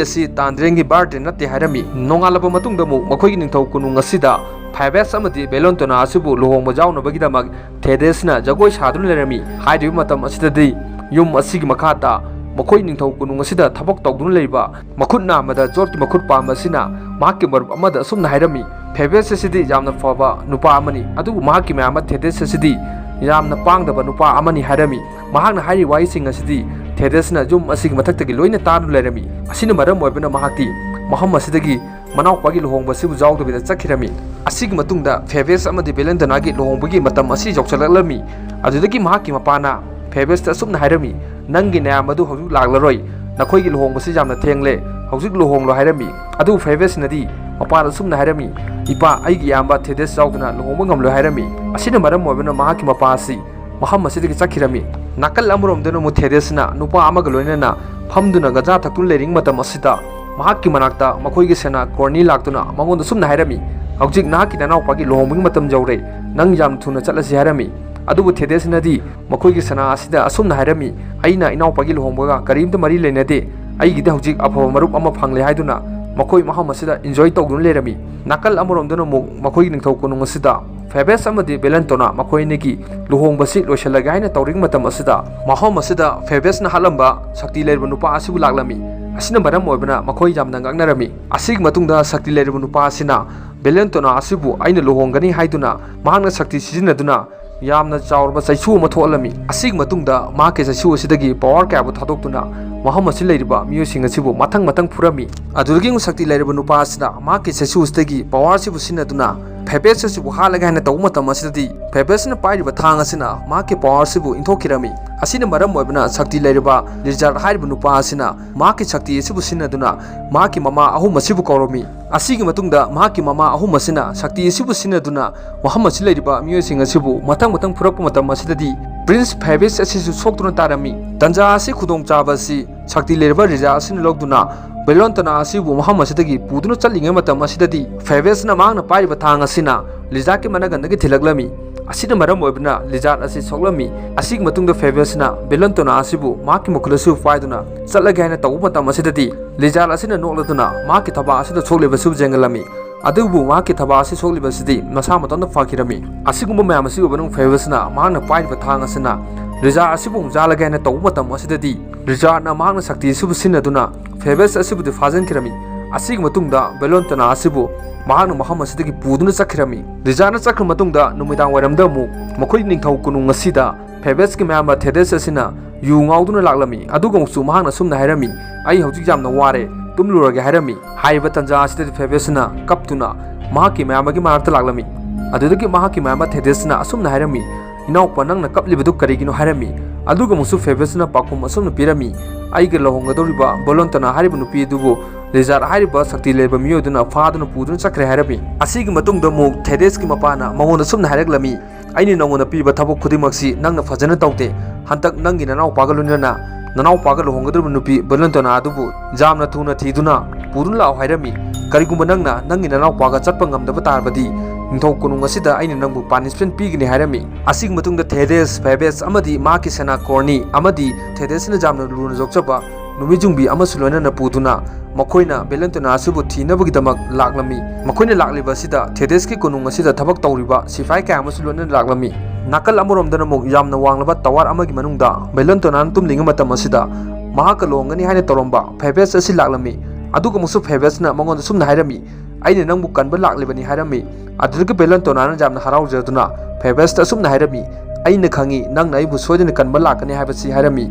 ꯑꯁꯤ ꯇꯥꯟꯗ꯭ꯔꯦꯟꯒꯤ ꯕꯥꯔꯗꯦ ꯅꯠꯇꯦ" ꯍꯥꯏꯔꯝꯃꯤ꯫ ꯅꯣꯡꯉꯥꯜꯂꯕ ꯃꯇꯨꯡꯗ ꯑꯃꯨꯛ ꯃꯈꯣꯏꯒꯤ ꯅꯤꯡꯊꯧ ꯀꯣꯅꯨꯡ ꯑꯁꯤꯗ ꯐꯦꯕꯦꯁ ꯑꯃꯗꯤ ꯕꯦꯂꯣꯟꯇꯣꯅꯥ ꯑꯁꯤꯕꯨ ꯂꯨꯍꯣꯡꯕ ꯌꯥꯎꯅꯕꯒꯤꯗꯃꯛ ꯊꯦꯗꯦꯁꯅ ꯖꯒꯣꯏ ꯁꯥꯗꯨꯅ ꯂꯩꯔꯝꯃꯤ꯫ ꯍꯥꯏꯔꯤꯕ ꯃꯇꯝ ꯑꯁꯤꯗꯗꯤ ꯌꯨꯝ ꯑꯁꯤꯒꯤ ꯃꯈꯥꯗ ꯃꯈꯣꯏ ꯅꯤꯡꯊꯧ ꯀꯣꯅꯨꯡ ꯑꯁꯤꯗ ꯊꯕꯛ ꯇꯧꯗꯨꯅ ꯂꯩꯔꯤꯕ ꯃꯈꯨꯠ ꯅꯥꯝꯃꯗ ꯖꯣꯠꯀꯤ ꯃꯈꯨꯠ ꯄꯥꯟꯕ ꯑꯁꯤꯅ ꯃꯍꯥꯛꯀꯤ ꯃꯔꯨꯞ ꯑꯃꯗ ꯑꯁꯨꯝꯅ ꯍꯥꯏꯔꯝꯃꯤ, "ꯐꯦꯕꯦꯁ ꯑꯁꯤꯗꯤ ꯌꯥꯝꯅ ꯐꯕ ꯅꯨꯄꯥ ꯑꯃꯅꯤ, ꯑꯗꯨꯕꯨ ꯃꯍꯥꯛꯀꯤ ꯃꯌꯥꯝꯕ ꯊꯦꯗꯦꯁ ꯑꯁꯤꯗꯤ ꯌꯥꯝꯅ ꯄꯥꯡꯗꯕ ꯅꯨꯄꯥ ꯑꯃꯅꯤ" ꯍꯥꯏꯔꯝꯃꯤ꯫ ꯃꯍꯥꯛꯅ ꯍꯥꯏꯔꯤꯕ ꯋꯥꯍꯩꯁꯤꯡ ꯑꯁꯤꯗꯤ ꯊꯦꯗꯦꯁꯅ ꯌꯨꯝ ꯑꯁꯤꯒꯤ ꯃꯊꯛꯇꯒꯤ ꯂꯣꯏꯅ ꯇꯥꯗꯨꯅ ꯂꯩꯔꯝꯃꯤ꯫ ꯑꯁꯤꯅ ꯃꯔꯝ ꯑꯣꯏꯕꯅ ꯃꯍꯥꯛꯇꯤ ꯃꯐꯝ ꯑꯁꯤꯗꯒꯤ ꯃꯅꯥꯎꯄꯥꯒꯤ ꯂꯨꯍꯣꯡꯕ ꯑꯁꯤꯕꯨ ꯌꯥꯎꯗꯕꯤꯗ ꯆꯠꯈꯤꯔꯝꯃꯤ꯫ ꯑꯁꯤꯒꯤ ꯃꯇꯨꯡꯗ ꯐꯦꯕꯦꯁ ꯑꯃꯗꯤ ꯕꯦꯂꯦꯟꯗꯣꯅꯥꯒꯤ ꯂꯨꯍꯣꯡꯕꯒꯤ ꯃꯇꯝ ꯑꯁꯤ ꯌꯧꯁꯤꯜꯂꯛꯂꯝꯃꯤ꯫ ꯑꯗꯨꯗꯒꯤ ꯃꯍꯥꯛꯀꯤ ꯃꯄꯥꯅ ꯐꯦꯕꯦꯁꯇ ꯑꯁꯨꯝꯅ ꯍꯥꯏꯔꯝꯃꯤ, "ꯅꯪꯒꯤ ꯅꯌꯥꯝꯕꯗꯨ ꯍꯧꯖꯤꯛ ꯂꯥꯛꯂꯔꯣꯏ, ꯅꯈꯣꯏꯒꯤ ꯂꯨꯍꯣꯡꯕꯁꯤ ꯌꯥꯝꯅ ꯊꯦꯡꯂꯦ, ꯍꯧꯖꯤꯛ ꯂꯨꯍꯣꯡꯂꯣ" ꯍꯥꯏꯔꯝꯃꯤ꯫ ꯑꯗꯨꯕꯨ ꯐꯦꯕꯦꯁꯅꯗꯤ ꯃꯄꯥꯗ ꯑꯁꯨꯝꯅ ꯍꯥꯏꯔꯝꯃꯤ, "ꯏꯄꯥ, ꯑꯩꯒꯤ ꯏꯌꯥꯝꯕ ꯊꯦꯗꯦꯁ ꯌꯥꯎꯗꯅ ꯂꯨꯍꯣꯡꯕ ꯉꯝꯂꯣꯏ" ꯍꯥꯏꯔꯝꯃꯤ꯫ ꯑꯁꯤꯅ ꯃꯔꯝ ꯑꯣꯏꯕꯅ ꯃꯍꯥꯛꯀꯤ ꯃꯄꯥ ꯑꯁꯤ ꯃꯐꯝ ꯑꯁꯤꯗꯒꯤ ꯆꯠꯈꯤꯔꯝꯃꯤ꯫ ꯅꯥꯀꯜ ꯑꯃꯔꯣꯝꯗꯅ ꯑꯃꯨꯛ ꯊꯦꯗꯦꯁꯅ ꯅꯨꯄꯥ ꯑꯃꯒ ꯂꯣꯏꯅꯅ ꯐꯝꯗꯨꯅ ꯒꯟꯖꯥ ꯊꯛꯇꯨꯅ ꯂꯩꯔꯤꯉꯩ ꯃꯇꯝ ꯑꯁꯤꯗ ꯃꯍꯥꯛꯀꯤ ꯃꯅꯥꯛꯇ ꯃꯈꯣꯏꯒꯤ ꯁꯦꯅꯥ ꯀꯣꯔꯅꯤ ꯂꯥꯛꯇꯨꯅ ꯃꯉꯣꯟꯗ ꯑꯁꯨꯝꯅ ꯍꯥꯏꯔꯝꯃꯤ, "ꯍꯧꯖꯤꯛ ꯅꯍꯥꯛꯀꯤ ꯅꯅꯥꯎꯄꯥꯒꯤ ꯂꯨꯍꯣꯡꯕꯒꯤ ꯃꯇꯝ ꯌꯧꯔꯦ, ꯅꯪ ꯌꯥꯝ ꯊꯨꯅ ꯆꯠꯂꯁꯤ" ꯍꯥꯏꯔꯝꯃꯤ꯫ ꯑꯗꯨꯕꯨ ꯊꯦꯗꯦꯁꯅꯗꯤ ꯃꯈꯣꯏꯒꯤ ꯁꯦꯅꯥ ꯑꯁꯤꯗ ꯑꯁꯨꯝꯅ ꯍꯥꯏꯔꯝꯃꯤ, "ꯑꯩꯅ ꯏꯅꯥꯎꯄꯥꯒꯤ ꯂꯨꯍꯣꯡꯕꯒ ꯀꯔꯤꯝꯇ ꯃꯔꯤ ꯂꯩꯅꯗꯦ, ꯑꯩꯒꯤꯗꯤ ꯍꯧꯖꯤꯛ ꯑꯐꯕ ꯃꯔꯨꯞ ꯑꯃ ꯐꯪꯂꯦ" ꯍꯥꯏꯗꯨꯅ ꯃꯈꯣꯏ ꯃꯐꯝ ꯑꯁꯤꯗ ꯏꯟꯖꯣꯏ ꯇꯧꯗꯨꯅ ꯂꯩꯔꯝꯃꯤ꯫ ꯅꯥꯀꯜ ꯑꯃꯔꯣꯝꯗꯅ ꯑꯃꯨꯛ ꯃꯈꯣꯏꯒꯤ ꯅꯤꯡꯊꯧ ꯀꯣꯅꯨꯡ ꯑꯁꯤꯗ ꯐꯦꯕꯦꯁ ꯑꯃꯗꯤ ꯕꯦꯂꯦꯟꯇꯣꯅ ꯃꯈꯣꯏ ꯑꯅꯤꯒꯤ ꯂꯨꯍꯣꯡꯕꯁꯤ ꯂꯣꯏꯁꯤꯜꯂꯒꯦ ꯍꯥꯏꯅ ꯇꯧꯔꯤꯉꯩ ꯃꯇꯝ ꯑꯁꯤꯗ ꯃꯐꯝ ꯑꯁꯤꯗ ꯐꯦꯕꯦꯁꯅ ꯍꯥꯠꯂꯝꯕ ꯁꯛꯇꯤ ꯂꯩꯔꯕ ꯅꯨꯄꯥ ꯑꯁꯤꯕꯨ ꯂꯥꯛꯂꯝꯃꯤ꯫ ꯑꯁꯤꯅ ꯃꯔꯝ ꯑꯣꯏꯕꯅ ꯃꯈꯣꯏ ꯌꯥꯝꯅ ꯉꯛꯅꯔꯝꯃꯤ꯫ ꯑꯁꯤꯒꯤ ꯃꯇꯨꯡꯗ ꯁꯛꯇꯤ ꯂꯩꯔꯕ ꯅꯨꯄꯥ ꯑꯁꯤꯅ ꯕꯦꯂꯦꯟꯇꯣꯅ ꯑꯁꯤꯕꯨ "ꯑꯩꯅ ꯂꯨꯍꯣꯡꯒꯅꯤ" ꯍꯥꯏꯗꯨꯅ ꯃꯍꯥꯛꯅ ꯁꯛꯇꯤ ꯁꯤꯖꯤꯟꯅꯗꯨꯅ ꯌꯥꯝꯅ ꯆꯥꯎꯔꯕ ꯆꯩꯁꯨ ꯑꯃ ꯊꯣꯛꯍꯜꯂꯝꯃꯤ꯫ ꯑꯁꯤꯒꯤ ꯃꯇꯨꯡꯗ ꯃꯍꯥꯛꯀꯤ ꯆꯩꯁꯨ ꯑꯁꯤꯗꯒꯤ ꯄꯋꯥꯔ ꯀꯌꯥꯕꯨ ꯊꯥꯗꯣꯛꯇꯨꯅ ꯃꯐꯝ ꯑꯁꯤ ꯂꯩꯔꯤꯕ ꯃꯤꯑꯣꯏꯁꯤꯡ ꯑꯁꯤꯕꯨ ꯃꯊꯪ ꯃꯊꯪ ꯐꯨꯔꯝꯃꯤ꯫ ꯑꯗꯨꯗꯒꯤ ꯑꯃꯨꯛ ꯁꯛꯇꯤ ꯂꯩꯔꯕ ꯅꯨꯄꯥ ꯑꯁꯤꯅ ꯃꯍꯥꯛꯀꯤ ꯆꯩꯁꯨ ꯑꯁꯤꯗꯒꯤ ꯄꯋꯥꯔ ꯑꯁꯤꯕꯨ ꯁꯤꯖꯤꯟꯅꯗꯨꯅ ꯐꯦꯕꯦꯁ ꯑꯁꯤꯕꯨ ꯍꯥꯠꯂꯒꯦ ꯍꯥꯏꯅ ꯇꯧꯕ ꯃꯇꯝ ꯑꯁꯤꯗꯗꯤ ꯐꯦꯕꯦꯁꯅ ꯄꯥꯏꯔꯤꯕ ꯊꯥꯡ ꯑꯁꯤꯅ ꯃꯍꯥꯛꯀꯤ ꯄꯋꯥꯔ ꯑꯁꯤꯕꯨ ꯏꯟꯊꯣꯛꯈꯤꯔꯝꯃꯤ꯫ ꯑꯁꯤꯅ ꯃꯔꯝ ꯑꯣꯏꯕꯅ ꯁꯛꯇꯤ ꯂꯩꯔꯕ ꯂꯤꯖꯥꯔꯗ ꯍꯥꯏꯔꯤꯕ ꯅꯨꯄꯥ ꯑꯁꯤꯅ ꯃꯍꯥꯛꯀꯤ ꯁꯛꯇꯤ ꯑꯁꯤꯕꯨ ꯁꯤꯖꯤꯟꯅꯗꯨꯅ ꯃꯍꯥꯛꯀꯤ ꯃꯃꯥ ꯑꯍꯨꯝ ꯑꯁꯤꯕꯨ ꯀꯧꯔꯝꯃꯤ꯫ ꯑꯁꯤꯒꯤ ꯃꯇꯨꯡꯗ ꯃꯍꯥꯛꯀꯤ ꯃꯃꯥ ꯑꯍꯨꯝ ꯑꯁꯤꯅ ꯁꯛꯇꯤ ꯑꯁꯤꯕꯨ ꯁꯤꯖꯤꯟꯅꯗꯨꯅ ꯃꯐꯝ ꯑꯁꯤ ꯂꯩꯔꯤꯕ ꯃꯤꯑꯣꯏꯁꯤꯡ ꯑꯁꯤꯕꯨ ꯃꯊꯪ ꯃꯊꯪ ꯐꯨꯔꯛꯄ ꯃꯇꯝ ꯑꯁꯤꯗꯗꯤ ꯄ꯭ꯔꯤꯟꯁ ꯐꯦꯕꯦꯁ ꯑꯁꯤꯁꯨ ꯁꯣꯛꯇꯨꯅ ꯇꯥꯔꯝꯃꯤ꯫ ꯇꯟꯖꯥ ꯑꯁꯤ ꯈꯨꯗꯣꯡꯆꯥꯕ ꯑꯁꯤ ꯁꯛꯇꯤ ꯂꯩꯔꯕ ꯔꯤꯖꯥ ꯑꯁꯤꯅ ꯂꯧꯗꯨꯅ ꯕꯦꯂꯣꯟꯇꯅꯥ ꯑꯁꯤꯕꯨ ꯃꯐꯝ ꯑꯁꯤꯗꯒꯤ ꯄꯨꯗꯨꯅ ꯆꯠꯂꯤꯉꯩ ꯃꯇꯝ ꯑꯁꯤꯗꯗꯤ ꯐꯦꯕꯦꯁꯅ ꯃꯍꯥꯛꯅ ꯄꯥꯏꯔꯤꯕ ꯊꯥꯡ ꯑꯁꯤꯅ ꯂꯤꯖꯥꯔꯗꯀꯤ ꯃꯅꯒꯟꯗꯒꯤ ꯊꯤꯜꯂꯛꯂꯝꯃꯤ꯫ ꯑꯁꯤꯅ ꯃꯔꯝ ꯑꯣꯏꯕꯅ ꯂꯤꯖꯥꯔꯗ ꯑꯁꯤ ꯁꯣꯛꯂꯝꯃꯤ꯫ ꯑꯁꯤꯒꯤ ꯃꯇꯨꯡꯗ ꯐꯦꯕꯦꯁꯅ ꯕꯦꯂꯣꯟꯇꯣꯅꯥ ꯑꯁꯤꯕꯨ ꯃꯍꯥꯛꯀꯤ ꯃꯈꯨꯜ ꯑꯁꯤꯕꯨ ꯄꯥꯏꯗꯨꯅ ꯆꯠꯂꯒꯦ ꯍꯥꯏꯅ ꯇꯧꯕ ꯃꯇꯝ ꯑꯁꯤꯗꯗꯤ ꯂꯤꯖꯥꯔꯗ ꯑꯁꯤꯅ ꯅꯣꯛꯂꯗꯨꯅ ꯃꯍꯥꯛꯀꯤ ꯊꯕꯥꯛ ꯑꯁꯤꯗ ꯁꯣꯛꯂꯤꯕꯁꯤꯕꯨ ꯌꯦꯡꯍꯜꯂꯝꯃꯤ꯫ ꯑꯗꯨꯕꯨ ꯃꯍꯥꯛꯀꯤ ꯊꯕꯥꯛ ꯑꯁꯤ ꯁꯣꯛꯂꯤꯕꯁꯤꯗꯤ ꯃꯁꯥ ꯃꯇꯣꯝꯇ ꯐꯈꯤꯔꯝꯃꯤ꯫ ꯑꯁꯤꯒꯨꯝꯕ ꯃꯌꯥꯝ ꯑꯁꯤ ꯎꯕ ꯅꯨꯡ ꯐꯦꯕꯦꯁꯅ ꯃꯍꯥꯛꯅ ꯄꯥꯏꯔꯤꯕ ꯊꯥꯡ ꯑꯁꯤꯅ ꯂꯤꯖꯥꯔꯗ ꯑꯁꯤꯕꯨ ꯑꯃꯨꯛ ꯆꯥꯂꯒꯦ ꯍꯥꯏꯅ ꯇꯧꯕ ꯃꯇꯝ ꯑꯁꯤꯗꯗꯤ ꯂꯤꯖꯥꯔꯗꯅ ꯃꯍꯥꯛꯅ ꯁꯛꯇꯤ ꯑꯁꯤꯕꯨ ꯁꯤꯖꯤꯟꯅꯗꯨꯅ ꯐꯦꯕꯦꯁ ꯑꯁꯤꯕꯨꯗꯤ ꯐꯥꯖꯤꯟꯈꯤꯔꯝꯃꯤ꯫ ꯑꯁꯤꯒꯤ ꯃꯇꯨꯡꯗ ꯕꯦꯂꯣꯟꯇꯅꯥ ꯑꯁꯤꯕꯨ ꯃꯍꯥꯛꯅ ꯃꯐꯝ ꯑꯁꯤꯗꯒꯤ ꯄꯨꯗꯨꯅ ꯆꯠꯈꯤꯔꯝꯃꯤ꯫ ꯂꯤꯖꯥꯔꯗꯅ ꯆꯠꯈ꯭ꯔ ꯃꯇꯨꯡꯗ ꯅꯨꯃꯤꯗꯥꯡ ꯋꯥꯏꯔꯝꯗ ꯑꯃꯨꯛ ꯃꯈꯣꯏ ꯅꯤꯡꯊꯧ ꯀꯣꯅꯨꯡ ꯑꯁꯤꯗ ꯐꯦꯕꯦꯁꯀꯤ ꯃꯌꯥꯝꯕ ꯊꯦꯗꯦꯁ ꯑꯁꯤꯅ ꯌꯨ ꯉꯥꯎꯗꯨꯅ ꯂꯥꯛꯂꯝꯃꯤ꯫ ꯑꯗꯨꯒ ꯑꯃꯨꯛꯁꯨ ꯃꯍꯥꯛꯅ ꯑꯁꯨꯝꯅ ꯍꯥꯏꯔꯝꯃꯤ, "ꯑꯩ ꯍꯧꯖꯤꯛ ꯌꯥꯝꯅ ꯋꯥꯔꯦ, ꯇꯨꯝꯂꯨꯔꯒꯦ" ꯍꯥꯏꯔꯝꯃꯤ꯫ ꯍꯥꯏꯔꯤꯕ ꯇꯟꯖꯥ ꯑꯁꯤꯗꯗꯤ ꯐꯦꯕꯦꯁꯅ ꯀꯞꯇꯨꯅ ꯃꯍꯥꯛꯀꯤ ꯃꯌꯥꯝꯕꯒꯤ ꯃꯅꯥꯛꯇ ꯂꯥꯛꯂꯝꯃꯤ꯫ ꯑꯗꯨꯗꯒꯤ ꯃꯍꯥꯛꯀꯤ ꯃꯌꯥꯝꯕ ꯊꯦꯗꯦꯁꯅ ꯑꯁꯨꯝꯅ ꯍꯥꯏꯔꯝꯃꯤ, "ꯏꯅꯥꯎꯄꯥ, ꯅꯪꯅ ꯀꯞꯂꯤꯕꯗꯨ ꯀꯔꯤꯒꯤꯅꯣ?" ꯍꯥꯏꯔꯝꯃꯤ꯫ ꯑꯗꯨꯒ ꯑꯃꯨꯛꯁꯨ ꯐꯦꯕꯦꯁꯅ ꯄꯥꯎꯈꯨꯝ ꯑꯁꯨꯝꯅ ꯄꯤꯔꯝꯃꯤ, "ꯑꯩꯒ ꯂꯨꯍꯣꯡꯒꯗꯧꯔꯤꯕ ꯕꯦꯂꯦꯟꯇꯣꯅꯥ ꯍꯥꯏꯔꯤꯕ ꯅꯨꯄꯤ ꯑꯗꯨꯕꯨ ꯂꯤꯖꯥꯔꯗ ꯍꯥꯏꯔꯤꯕ ꯁꯛꯇꯤ ꯂꯩꯕ ꯃꯤꯑꯣꯏ ꯑꯗꯨꯅ ꯐꯥꯗꯨꯅ ꯄꯨꯗꯨꯅ ꯆꯠꯈ꯭ꯔꯦ" ꯍꯥꯏꯔꯝꯃꯤ꯫ ꯑꯁꯤꯒꯤ ꯃꯇꯨꯡꯗ ꯑꯃꯨꯛ ꯊꯦꯗꯦꯁꯀꯤ ꯃꯄꯥꯅ ꯃꯉꯣꯟꯗ ꯁꯨꯝꯅ ꯍꯥꯏꯔꯛꯂꯝꯃꯤ, "ꯑꯩꯅ ꯅꯉꯣꯟꯗ ꯄꯤꯕ ꯊꯕꯛ ꯈꯨꯗꯤꯡꯃꯛꯁꯤ ꯅꯪꯅ ꯐꯖꯅ ꯇꯧꯗꯦ꯫ ꯍꯟꯗꯛ ꯅꯪꯒꯤ ꯅꯅꯥꯎꯄꯥꯒ ꯂꯣꯏꯅꯅ ꯅꯅꯥꯎꯄꯥꯒ ꯂꯨꯍꯣꯡꯒꯗꯧꯔꯤꯕ ꯅꯨꯄꯤ ꯕꯦꯂꯦꯟꯇꯣꯅꯥ ꯑꯗꯨꯕꯨ ꯌꯥꯝꯅ ꯊꯨꯅ ꯊꯤꯗꯨꯅ ꯄꯨꯗꯨꯅ ꯂꯥꯛꯑꯣ" ꯍꯥꯏꯔꯝꯃꯤ꯫ "ꯀꯔꯤꯒꯨꯝꯕ ꯅꯪꯅ ꯅꯪꯒꯤ ꯅꯅꯥꯎꯄꯥꯒ ꯆꯠꯄ ꯉꯝꯗꯕ ꯇꯥꯔꯕꯗꯤ ꯅꯤꯡꯊꯧ ꯀꯣꯅꯨꯡ ꯑꯁꯤꯗ ꯑꯩꯅ ꯅꯪꯕꯨ ꯄꯥꯅꯤꯁꯃꯦꯟ ꯄꯤꯒꯅꯤ" ꯍꯥꯏꯔꯝꯃꯤ꯫ ꯑꯁꯤꯒꯤ ꯃꯇꯨꯡꯗ ꯊꯦꯗꯦꯁ, ꯐꯦꯕꯦꯁ ꯑꯃꯗꯤ ꯃꯍꯥꯛꯀꯤ ꯁꯦꯅꯥ ꯀꯣꯔꯅꯤ ꯑꯃꯗꯤ ꯊꯦꯗꯦꯁꯅ ꯌꯥꯝꯅ ꯂꯨꯅ ꯌꯣꯛꯆꯕ ꯅꯨꯃꯤꯠ ꯌꯨꯡꯕꯤ ꯑꯃꯁꯨ ꯂꯣꯏꯅꯅ ꯄꯨꯗꯨꯅ ꯃꯈꯣꯏꯅ ꯕꯦꯂꯦꯟꯇꯣꯅꯥ ꯑꯁꯤꯕꯨ ꯊꯤꯅꯕꯒꯤꯗꯃꯛ ꯂꯥꯛꯂꯝꯃꯤ꯫ ꯃꯈꯣꯏꯅ ꯂꯥꯛꯂꯤꯕ ꯑꯁꯤꯗ ꯊꯦꯗꯦꯁꯀꯤ ꯀꯣꯅꯨꯡ ꯑꯁꯤꯗ ꯊꯕꯛ ꯇꯧꯔꯤꯕ ꯁꯤꯐꯥꯏ ꯀꯌꯥ ꯑꯃꯁꯨ ꯂꯣꯏꯅꯅ ꯂꯥꯛꯂꯝꯃꯤ꯫ ꯅꯥꯀꯜ ꯑꯃꯔꯣꯝꯗꯅ ꯑꯃꯨꯛ ꯌꯥꯝꯅ ꯋꯥꯡꯂꯕ ꯇꯋꯥꯔ ꯑꯃꯒꯤ ꯃꯅꯨꯡꯗ ꯕꯦꯂꯦꯟꯇꯣꯅꯥꯅ ꯇꯨꯝꯂꯤꯉꯩ ꯃꯇꯝ ꯑꯁꯤꯗ ꯃꯍꯥꯛꯀ ꯂꯨꯍꯣꯡꯒꯅꯤ ꯍꯥꯏꯅ ꯇꯧꯔꯝꯕ ꯐꯦꯕꯦꯁ ꯑꯁꯤ ꯂꯥꯛꯂꯝꯃꯤ꯫ ꯑꯗꯨꯒ ꯑꯃꯨꯛꯁꯨ ꯐꯦꯕꯦꯁꯅ ꯃꯉꯣꯟꯗ ꯁꯨꯝꯅ ꯍꯥꯏꯔꯝꯃꯤ, "ꯑꯩꯅ ꯅꯪꯕꯨ ꯀꯟꯕ ꯂꯥꯛꯂꯤꯕꯅꯤ" ꯍꯥꯏꯔꯝꯃꯤ꯫ ꯑꯗꯨꯗꯒꯤ ꯕꯦꯂꯦꯟꯇꯣꯅꯥꯅ ꯌꯥꯝꯅ ꯍꯔꯥꯎꯖꯗꯨꯅ ꯐꯦꯕꯦꯁꯇ ꯑꯁꯨꯝꯅ ꯍꯥꯏꯔꯝꯃꯤ, "ꯑꯩꯅ ꯈꯪꯏ ꯅꯪꯅ ꯑꯩꯕꯨ ꯁꯣꯏꯗꯅ ꯀꯟꯕ ꯂꯥꯛꯀꯅꯤ ꯍꯥꯏꯕꯁꯤ" ꯍꯥꯏꯔꯝꯃꯤ꯫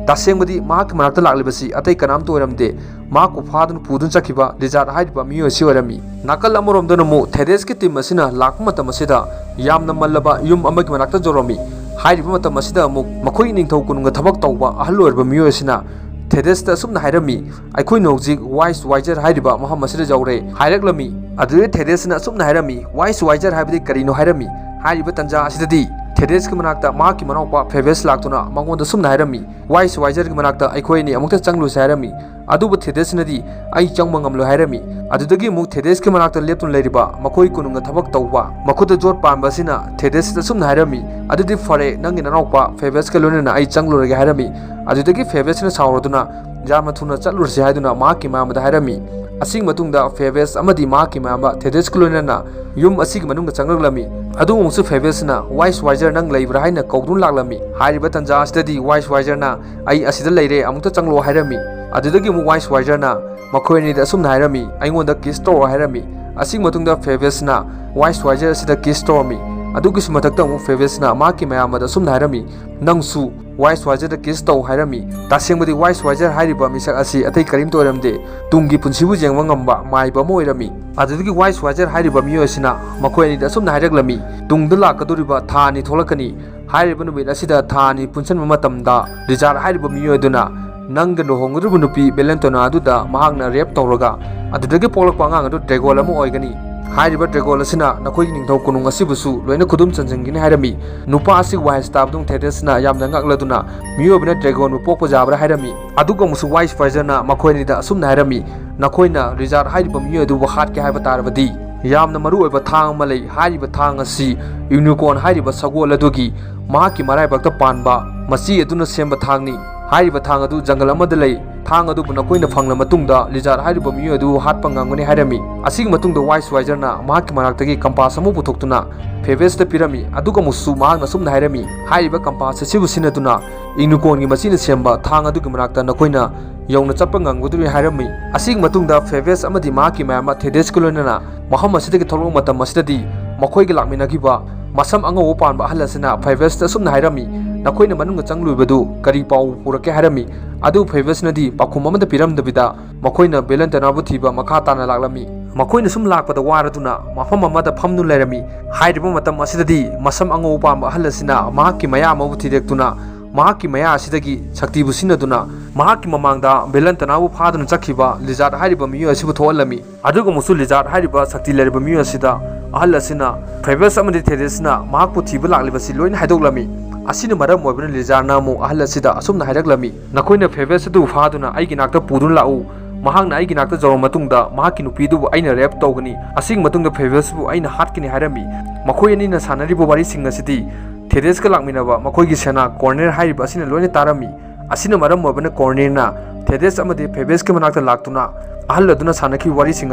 ꯇꯁꯦꯡꯕꯗꯤ ꯃꯍꯥꯛꯀꯤ ꯃꯅꯥꯛꯇ ꯂꯥꯛꯂꯤꯕꯁꯤ ꯑꯇꯩ ꯀꯅꯥꯝꯇ ꯑꯣꯏꯔꯝꯗꯦ, ꯃꯍꯥꯛꯄꯨ ꯐꯥꯗꯨꯅ ꯄꯨꯗꯨꯅ ꯆꯠꯈꯤꯕ ꯂꯤꯖꯥꯔꯗ ꯍꯥꯏꯔꯤꯕ ꯃꯤꯑꯣꯏ ꯑꯁꯤ ꯑꯣꯏꯔꯝꯃꯤ꯫ ꯅꯥꯀꯜ ꯑꯃꯔꯣꯝꯗꯅ ꯑꯃꯨꯛ ꯊꯦꯗꯦꯁꯀꯤ ꯇꯤꯝ ꯑꯁꯤꯅ ꯂꯥꯛꯄ ꯃꯇꯝ ꯑꯁꯤꯗ ꯌꯥꯝꯅ ꯃꯜꯂꯕ ꯌꯨꯝ ꯑꯃꯒꯤ ꯃꯅꯥꯛꯇ ꯌꯧꯔꯝꯃꯤ꯫ ꯍꯥꯏꯔꯤꯕ ꯃꯇꯝ ꯑꯁꯤꯗ ꯑꯃꯨꯛ ꯃꯈꯣꯏ ꯅꯤꯡꯊꯧ ꯀꯣꯅꯨꯡꯗ ꯊꯕꯛ ꯇꯧꯕ ꯑꯍꯜ ꯑꯣꯏꯔꯕ ꯃꯤꯑꯣꯏ ꯑꯁꯤꯅ ꯊꯦꯗꯦꯁꯇ ꯑꯁꯨꯝꯅ ꯍꯥꯏꯔꯝꯃꯤ, "ꯑꯩꯈꯣꯏꯅ ꯍꯧꯖꯤꯛ ꯋꯥꯏꯁ ꯋꯥꯏꯖꯔ ꯍꯥꯏꯔꯤꯕ ꯃꯐꯝ ꯑꯁꯤꯗ ꯌꯧꯔꯦ" ꯍꯥꯏꯔꯛꯂꯝꯃꯤ꯫ ꯑꯗꯨꯗ ꯊꯦꯗꯦꯁꯅ ꯑꯁꯨꯝꯅ ꯍꯥꯏꯔꯝꯃꯤ, "ꯋꯥꯏꯁ ꯋꯥꯏꯖꯔ ꯍꯥꯏꯕꯗꯤ ꯀꯔꯤꯅꯣ?" ꯍꯥꯏꯔꯝꯃꯤ꯫ ꯍꯥꯏꯔꯤꯕ ꯇꯟꯖꯥ ꯑꯁꯤꯗꯗꯤ ꯊꯦꯗꯦꯁꯀꯤ ꯃꯅꯥꯛꯇ ꯃꯍꯥꯛꯀꯤ ꯃꯅꯥꯎꯄꯥ ꯐꯦꯕꯦꯁ ꯂꯥꯛꯇꯨꯅ ꯃꯉꯣꯟꯗ ꯑꯁꯨꯝꯅ ꯍꯥꯏꯔꯝꯃꯤ, "ꯋꯥꯏꯁ ꯋꯥꯏꯖꯔꯒꯤ ꯃꯅꯥꯛꯇ ꯑꯩꯈꯣꯏ ꯑꯅꯤ ꯑꯃꯨꯛꯇ ꯆꯪꯂꯨꯁꯦ" ꯍꯥꯏꯔꯝꯃꯤ꯫ ꯑꯗꯨꯕꯨ ꯊꯦꯗꯦꯁꯅꯗꯤ, "ꯑꯩ ꯆꯪꯕ ꯉꯝꯂꯣꯏ" ꯍꯥꯏꯔꯝꯃꯤ꯫ ꯑꯗꯨꯗꯒꯤ ꯑꯃꯨꯛ ꯊꯦꯗꯦꯁꯀꯤ ꯃꯅꯥꯛꯇ ꯂꯦꯞꯇꯨꯅ ꯂꯩꯔꯤꯕ ꯃꯈꯣꯏ ꯀꯣꯅꯨꯡꯗ ꯊꯕꯛ ꯇꯧꯕ ꯃꯈꯨꯠꯇ ꯖꯣꯠ ꯄꯥꯟꯕ ꯑꯁꯤꯅ ꯊꯦꯗꯦꯁꯇ ꯑꯁꯨꯝꯅ ꯍꯥꯏꯔꯝꯃꯤ, "ꯑꯗꯨꯗꯤ ꯐꯔꯦ, ꯅꯪꯒꯤ ꯅꯅꯥꯎꯄꯥ ꯐꯦꯕꯦꯁꯀ ꯂꯣꯏꯅꯅ ꯑꯩ ꯆꯪꯂꯨꯔꯒꯦ" ꯍꯥꯏꯔꯝꯃꯤ꯫ ꯑꯗꯨꯗꯒꯤ ꯐꯦꯕꯦꯁꯅ ꯁꯥꯎꯔꯗꯨꯅ, "ꯌꯥꯝꯅ ꯊꯨꯅ ꯆꯠꯂꯨꯔꯁꯤ" ꯍꯥꯏꯗꯨꯅ ꯃꯍꯥꯛꯀꯤ ꯃꯌꯥꯝꯕꯗ ꯍꯥꯏꯔꯝꯃꯤ꯫ ꯑꯁꯤꯒꯤ ꯃꯇꯨꯡꯗ ꯐꯦꯕꯦꯁ ꯑꯃꯗꯤ ꯃꯍꯥꯛꯀꯤ ꯃꯌꯥꯝꯕ ꯊꯦꯗꯦꯁꯀ ꯂꯣꯏꯅꯅ ꯌꯨꯝ ꯑꯁꯤꯒꯤ ꯃꯅꯨꯡꯗ ꯆꯪꯂꯛꯂꯝꯃꯤ꯫ ꯑꯗꯨꯕꯨ ꯑꯃꯨꯛꯁꯨ ꯐꯦꯕꯦꯁꯅ, "ꯋꯥꯏꯁ ꯋꯥꯏꯖꯔ ꯅꯪ ꯂꯩꯕ꯭ꯔꯥ?" ꯍꯥꯏꯅ ꯀꯧꯗꯨꯅ ꯂꯥꯛꯂꯝꯃꯤ꯫ ꯍꯥꯏꯔꯤꯕ ꯇꯟꯖꯥ ꯑꯁꯤꯗꯗꯤ ꯋꯥꯏꯁ ꯋꯥꯏꯖꯔꯅ, "ꯑꯩ ꯑꯁꯤꯗ ꯂꯩꯔꯦ, ꯑꯃꯨꯛꯇ ꯆꯪꯂꯛꯑꯣ" ꯍꯥꯏꯔꯝꯃꯤ꯫ ꯑꯗꯨꯗꯒꯤ ꯑꯃꯨꯛ ꯋꯥꯏꯁ ꯋꯥꯏꯖꯔꯅ ꯃꯈꯣꯏ ꯑꯅꯤꯗ ꯑꯁꯨꯝꯅ ꯍꯥꯏꯔꯝꯃꯤ, "ꯑꯩꯉꯣꯟꯗ ꯀꯤꯁ ꯇꯧꯔꯣ" ꯍꯥꯏꯔꯝꯃꯤ꯫ ꯑꯁꯤꯒꯤ ꯃꯇꯨꯡꯗ ꯐꯦꯕꯦꯁꯅ ꯋꯥꯏꯁ ꯋꯥꯏꯖꯔ ꯑꯁꯤꯗ ꯀꯤꯁ ꯇꯧꯔꯝꯃꯤ꯫ ꯑꯗꯨꯒꯤꯁꯨ ꯃꯊꯛꯇ ꯑꯃꯨꯛ ꯐꯦꯕꯦꯁꯅ ꯃꯍꯥꯛꯀꯤ ꯃꯌꯥꯝꯕꯗ ꯑꯁꯨꯝꯅ ꯍꯥꯏꯔꯝꯃꯤ, "ꯅꯪꯁꯨ ꯋꯥꯏꯁ ꯋꯥꯏꯖꯔꯗ ꯀꯤꯁ ꯇꯧ ꯍꯥꯏꯔꯝꯃꯤ꯫ ꯇꯁꯦꯡꯕꯗꯤ ꯋꯥꯏꯁ ꯋꯥꯏꯖꯔ ꯍꯥꯏꯔꯤꯕ ꯃꯤꯁꯛ ꯑꯁꯤ ꯑꯇꯩ ꯀꯔꯤꯝꯇ ꯑꯣꯏꯔꯝꯗꯦ, ꯇꯨꯡꯒꯤ ꯄꯨꯟꯁꯤꯕꯨ ꯌꯦꯡꯕ ꯉꯝꯕ ꯃꯥꯏꯕ ꯑꯃ ꯑꯣꯏꯔꯝꯃꯤ꯫ ꯑꯗꯨꯗꯒꯤ ꯋꯥꯏꯁ ꯋꯥꯏꯖꯔ ꯍꯥꯏꯔꯤꯕ ꯃꯤꯑꯣꯏ ꯑꯁꯤꯅ ꯃꯈꯣꯏ ꯑꯅꯤꯗ ꯑꯁꯨꯝꯅ ꯍꯥꯏꯔꯛꯂꯝꯃꯤ, "ꯇꯨꯡꯗ ꯂꯥꯛꯀꯗꯧꯔꯤꯕ ꯊꯥ ꯑꯅꯤ ꯊꯣꯛꯂꯛꯀꯅꯤ꯫ ꯍꯥꯏꯔꯤꯕ ꯅꯨꯃꯤꯠ ꯑꯁꯤꯗ ꯊꯥ ꯑꯅꯤ ꯄꯨꯟꯁꯤꯟꯕ ꯃꯇꯝꯗ ꯔꯤꯆꯥꯔꯗ ꯍꯥꯏꯔꯤꯕ ꯃꯤꯑꯣꯏ ꯑꯗꯨꯅ ꯅꯪꯒ ꯂꯨꯍꯣꯡꯒꯗꯧꯔꯤꯕ ꯅꯨꯄꯤ ꯕꯦꯂꯦꯟꯇꯣꯅꯥ ꯑꯗꯨꯗ ꯃꯍꯥꯛꯅ ꯔꯦꯞ ꯇꯧꯔꯒ ꯑꯗꯨꯗꯒꯤ ꯄꯣꯛꯂꯛꯄ ꯑꯉꯥꯡ ꯑꯗꯨ ꯗ꯭ꯔꯦꯒꯣꯟ ꯑꯃ ꯑꯣꯏꯒꯅꯤ꯫ ꯍꯥꯏꯔꯤꯕ ꯗ꯭ꯔꯦꯒꯣꯟ ꯑꯁꯤꯅ ꯅꯈꯣꯏꯒꯤ ꯅꯤꯡꯊꯧ ꯀꯣꯅꯨꯡ ꯑꯁꯤꯕꯨꯁꯨ ꯂꯣꯏꯅ ꯈꯨꯗꯨꯝ ꯆꯟꯁꯤꯟꯒꯅꯤ" ꯍꯥꯏꯔꯝꯃꯤ꯫ ꯅꯨꯄꯥ ꯑꯁꯤ ꯋꯥꯍꯩ ꯇꯥꯕꯗꯨ ꯊꯦꯗꯦꯁꯅ ꯌꯥꯝꯅ ꯉꯛꯂꯗꯨꯅ, "ꯃꯤꯑꯣꯏꯕꯅ ꯗ꯭ꯔꯦꯒꯣꯟꯕꯨ ꯄꯣꯛꯄ ꯌꯥꯕ꯭ꯔꯥ?" ꯍꯥꯏꯔꯝꯃꯤ꯫ ꯑꯗꯨꯒ ꯑꯃꯨꯛꯁꯨ ꯋꯥꯏꯁ ꯋꯥꯏꯖꯔꯅ ꯃꯈꯣꯏ ꯑꯅꯤꯗ ꯑꯁꯨꯝꯅ ꯍꯥꯏꯔꯝꯃꯤ, "ꯅꯈꯣꯏꯅ ꯔꯤꯆꯥꯔꯗ ꯍꯥꯏꯔꯤꯕ ꯃꯤꯑꯣꯏ ꯑꯗꯨꯕꯨ ꯍꯥꯠꯀꯦ ꯍꯥꯏꯕ ꯇꯥꯔꯕꯗꯤ ꯌꯥꯝꯅ ꯃꯔꯨ ꯑꯣꯏꯕ ꯊꯥꯡ ꯑꯃ ꯂꯩ꯫ ꯍꯥꯏꯔꯤꯕ ꯊꯥꯡ ꯑꯁꯤ ꯌꯨꯅꯤꯀꯣꯔꯟ ꯍꯥꯏꯔꯤꯕ ꯁꯒꯣꯜ ꯑꯗꯨꯒꯤ ꯃꯍꯥꯛꯀꯤ ꯃꯔꯥꯏꯕꯛꯇ ꯄꯥꯟꯕ ꯃꯆꯤ ꯑꯗꯨꯅ ꯁꯦꯝꯕ ꯊꯥꯡꯅꯤ꯫ ꯍꯥꯏꯔꯤꯕ ꯊꯥꯡ ꯑꯗꯨ ꯖꯪꯒꯜ ꯑꯃꯗ ꯂꯩ꯫ ꯊꯥꯡ ꯑꯗꯨꯕꯨ ꯅꯈꯣꯏꯅ ꯐꯪꯂ ꯃꯇꯨꯡꯗ ꯔꯤꯆꯥꯔꯗ ꯍꯥꯏꯔꯤꯕ ꯃꯤꯑꯣꯏ ꯑꯗꯨ ꯍꯥꯠꯄ ꯉꯝꯒꯅꯤ" ꯍꯥꯏꯔꯝꯃꯤ꯫ ꯑꯁꯤꯒꯤ ꯃꯇꯨꯡꯗ ꯋꯥꯏꯁ ꯋꯥꯏꯖꯔꯅ ꯃꯍꯥꯛꯀꯤ ꯃꯅꯥꯛꯇꯒꯤ ꯀꯝꯄꯥꯁ ꯑꯃ ꯄꯨꯊꯣꯛꯇꯨꯅ ꯐꯦꯕꯦꯁꯇ ꯄꯤꯔꯝꯃꯤ꯫ ꯑꯗꯨꯒ ꯑꯃꯨꯛꯁꯨ ꯃꯍꯥꯛꯅ ꯑꯁꯨꯝꯅ ꯍꯥꯏꯔꯝꯃꯤ, "ꯍꯥꯏꯔꯤꯕ ꯀꯝꯄꯥꯁ ꯑꯁꯤꯕꯨ ꯁꯤꯖꯤꯟꯅꯗꯨꯅ ꯌꯨꯅꯤꯀꯣꯔꯟꯒꯤ ꯃꯆꯤꯅ ꯁꯦꯝꯕ ꯊꯥꯡ ꯑꯗꯨꯒꯤ ꯃꯅꯥꯛꯇ ꯅꯈꯣꯏꯅ ꯌꯧꯅ ꯆꯠꯄ ꯉꯝꯒꯗꯧꯔꯤ" ꯍꯥꯏꯔꯝꯃꯤ꯫ ꯑꯁꯤꯒꯤ ꯃꯇꯨꯡꯗ ꯐꯦꯕꯦꯁ ꯑꯃꯗꯤ ꯃꯍꯥꯛꯀꯤ ꯃꯌꯥꯝ ꯑꯃ ꯊꯦꯗꯦꯁꯀ ꯂꯣꯏꯅꯅ ꯃꯐꯝ ꯑꯁꯤꯗꯒꯤ ꯊꯣꯛꯂꯛꯄ ꯃꯇꯝ ꯑꯁꯤꯗꯗꯤ ꯃꯈꯣꯏꯒ ꯂꯥꯛꯃꯤꯟꯅꯈꯤꯕ ꯃꯁꯝ ꯑꯉꯧꯕ ꯄꯥꯟꯕ ꯑꯍꯜ ꯑꯁꯤꯅ ꯐꯦꯕꯦꯁꯇ ꯑꯁꯨꯝꯅ ꯍꯥꯏꯔꯝꯃꯤ, "ꯅꯈꯣꯏꯅ ꯃꯅꯨꯡꯗ ꯆꯪꯂꯨꯕꯗꯨ ꯀꯔꯤ ꯄꯥꯎ ꯄꯨꯔꯛꯀꯦ?" ꯍꯥꯏꯔꯝꯃꯤ꯫ ꯑꯗꯨ ꯐꯦꯕꯦꯁꯅꯗꯤ ꯄꯥꯎꯈꯨꯝ ꯑꯃꯠꯇ ꯄꯤꯔꯝꯗꯕꯤꯗ ꯃꯈꯣꯏꯅ ꯕꯦꯂꯦꯟꯇꯅꯥꯕꯨ ꯊꯤꯕ ꯃꯈꯥ ꯇꯥꯅ ꯂꯥꯛꯂꯝꯃꯤ꯫ ꯃꯈꯣꯏꯅ ꯁꯨꯝ ꯂꯥꯛꯄꯗ ꯋꯥꯔꯗꯨꯅ ꯃꯐꯝ ꯑꯃꯗ ꯐꯝꯗꯨꯅ ꯂꯩꯔꯝꯃꯤ꯫ ꯍꯥꯏꯔꯤꯕ ꯃꯇꯝ ꯑꯁꯤꯗꯗꯤ ꯃꯁꯝ ꯑꯉꯧꯕ ꯄꯥꯟꯕ ꯑꯍꯜ ꯑꯁꯤꯅ ꯃꯍꯥꯛꯀꯤ ꯃꯌꯥ ꯑꯃꯕꯨ ꯊꯤꯗꯦꯛꯇꯨꯅ ꯃꯍꯥꯛꯀꯤ ꯃꯌꯥ ꯑꯁꯤꯗꯒꯤ ꯁꯛꯇꯤꯕꯨ ꯁꯤꯖꯤꯟꯅꯗꯨꯅ ꯃꯍꯥꯛꯀꯤ ꯃꯃꯥꯡꯗ ꯕꯦꯂꯦꯟꯇꯅꯥꯕꯨ ꯐꯥꯗꯨꯅ ꯆꯠꯈꯤꯕ ꯂꯤꯖꯥꯔꯗ ꯍꯥꯏꯔꯤꯕ ꯃꯤꯑꯣꯏ ꯑꯁꯤꯕꯨ ꯊꯣꯛꯍꯜꯂꯝꯃꯤ꯫ ꯑꯗꯨꯒ ꯑꯃꯨꯛꯁꯨ ꯂꯤꯖꯥꯔꯗ ꯍꯥꯏꯔꯤꯕ ꯁꯛꯇꯤ ꯂꯩꯔꯕ ꯃꯤꯑꯣꯏ ꯑꯁꯤꯗ ꯑꯍꯜ ꯑꯁꯤꯅ ꯐꯦꯕꯦꯁ ꯑꯃꯗꯤ ꯊꯦꯗꯦꯁꯅ ꯃꯍꯥꯛꯄꯨ ꯊꯤꯕ ꯂꯥꯛꯂꯤꯕꯁꯤ ꯂꯣꯏꯅ ꯍꯥꯏꯗꯣꯛꯂꯝꯃꯤ꯫ ꯑꯁꯤꯅ ꯃꯔꯝ ꯑꯣꯏꯕꯅ ꯂꯤꯖꯥꯔꯗꯅ ꯑꯃꯨꯛ ꯑꯍꯜ ꯑꯁꯤꯗ ꯑꯁꯨꯝꯅ ꯍꯥꯏꯔꯛꯂꯝꯃꯤ, "ꯅꯈꯣꯏꯅ ꯐꯦꯕꯦꯁ ꯑꯗꯨ ꯐꯥꯗꯨꯅ ꯑꯩꯒꯤ ꯅꯥꯛꯇ ꯄꯨꯗꯨꯅ ꯂꯥꯛꯎ꯫ ꯃꯍꯥꯛꯅ ꯑꯩꯒꯤ ꯅꯥꯛꯇ ꯌꯧꯔꯕ ꯃꯇꯨꯡꯗ ꯃꯍꯥꯛꯀꯤ ꯅꯨꯄꯤꯗꯨꯕꯨ ꯑꯩꯅ ꯔꯦꯞ ꯇꯧꯒꯅꯤ꯫ ꯑꯁꯤꯒꯤ ꯃꯇꯨꯡꯗ ꯐꯦꯕꯦꯁꯕꯨ ꯑꯩꯅ ꯍꯥꯠꯀꯅꯤ" ꯍꯥꯏꯔꯝꯃꯤ꯫ ꯃꯈꯣꯏ ꯑꯅꯤꯅ ꯁꯥꯟꯅꯔꯤꯕ ꯋꯥꯔꯤꯁꯤꯡ ꯑꯁꯤꯗꯤ ꯊꯦꯗꯦꯁꯀ ꯂꯥꯛꯃꯤꯟꯅꯕ ꯃꯈꯣꯏꯒꯤ ꯁꯦꯅꯥ ꯀꯣꯔꯅꯦꯜ ꯍꯥꯏꯔꯤꯕ ꯑꯁꯤꯅ ꯂꯣꯏꯅ ꯇꯥꯔꯝꯃꯤ꯫ ꯑꯁꯤꯅ ꯃꯔꯝ ꯑꯣꯏꯕꯅ ꯀꯣꯔꯅꯦꯜꯅ ꯊꯦꯗꯦꯁ ꯑꯃꯗꯤ ꯐꯦꯕꯦꯁꯀꯤ ꯃꯅꯥꯛꯇ ꯂꯥꯛꯇꯨꯅ ꯑꯍꯜ ꯑꯗꯨꯅ ꯁꯥꯟꯅꯈꯤꯕ ꯋꯥꯔꯤꯁꯤꯡ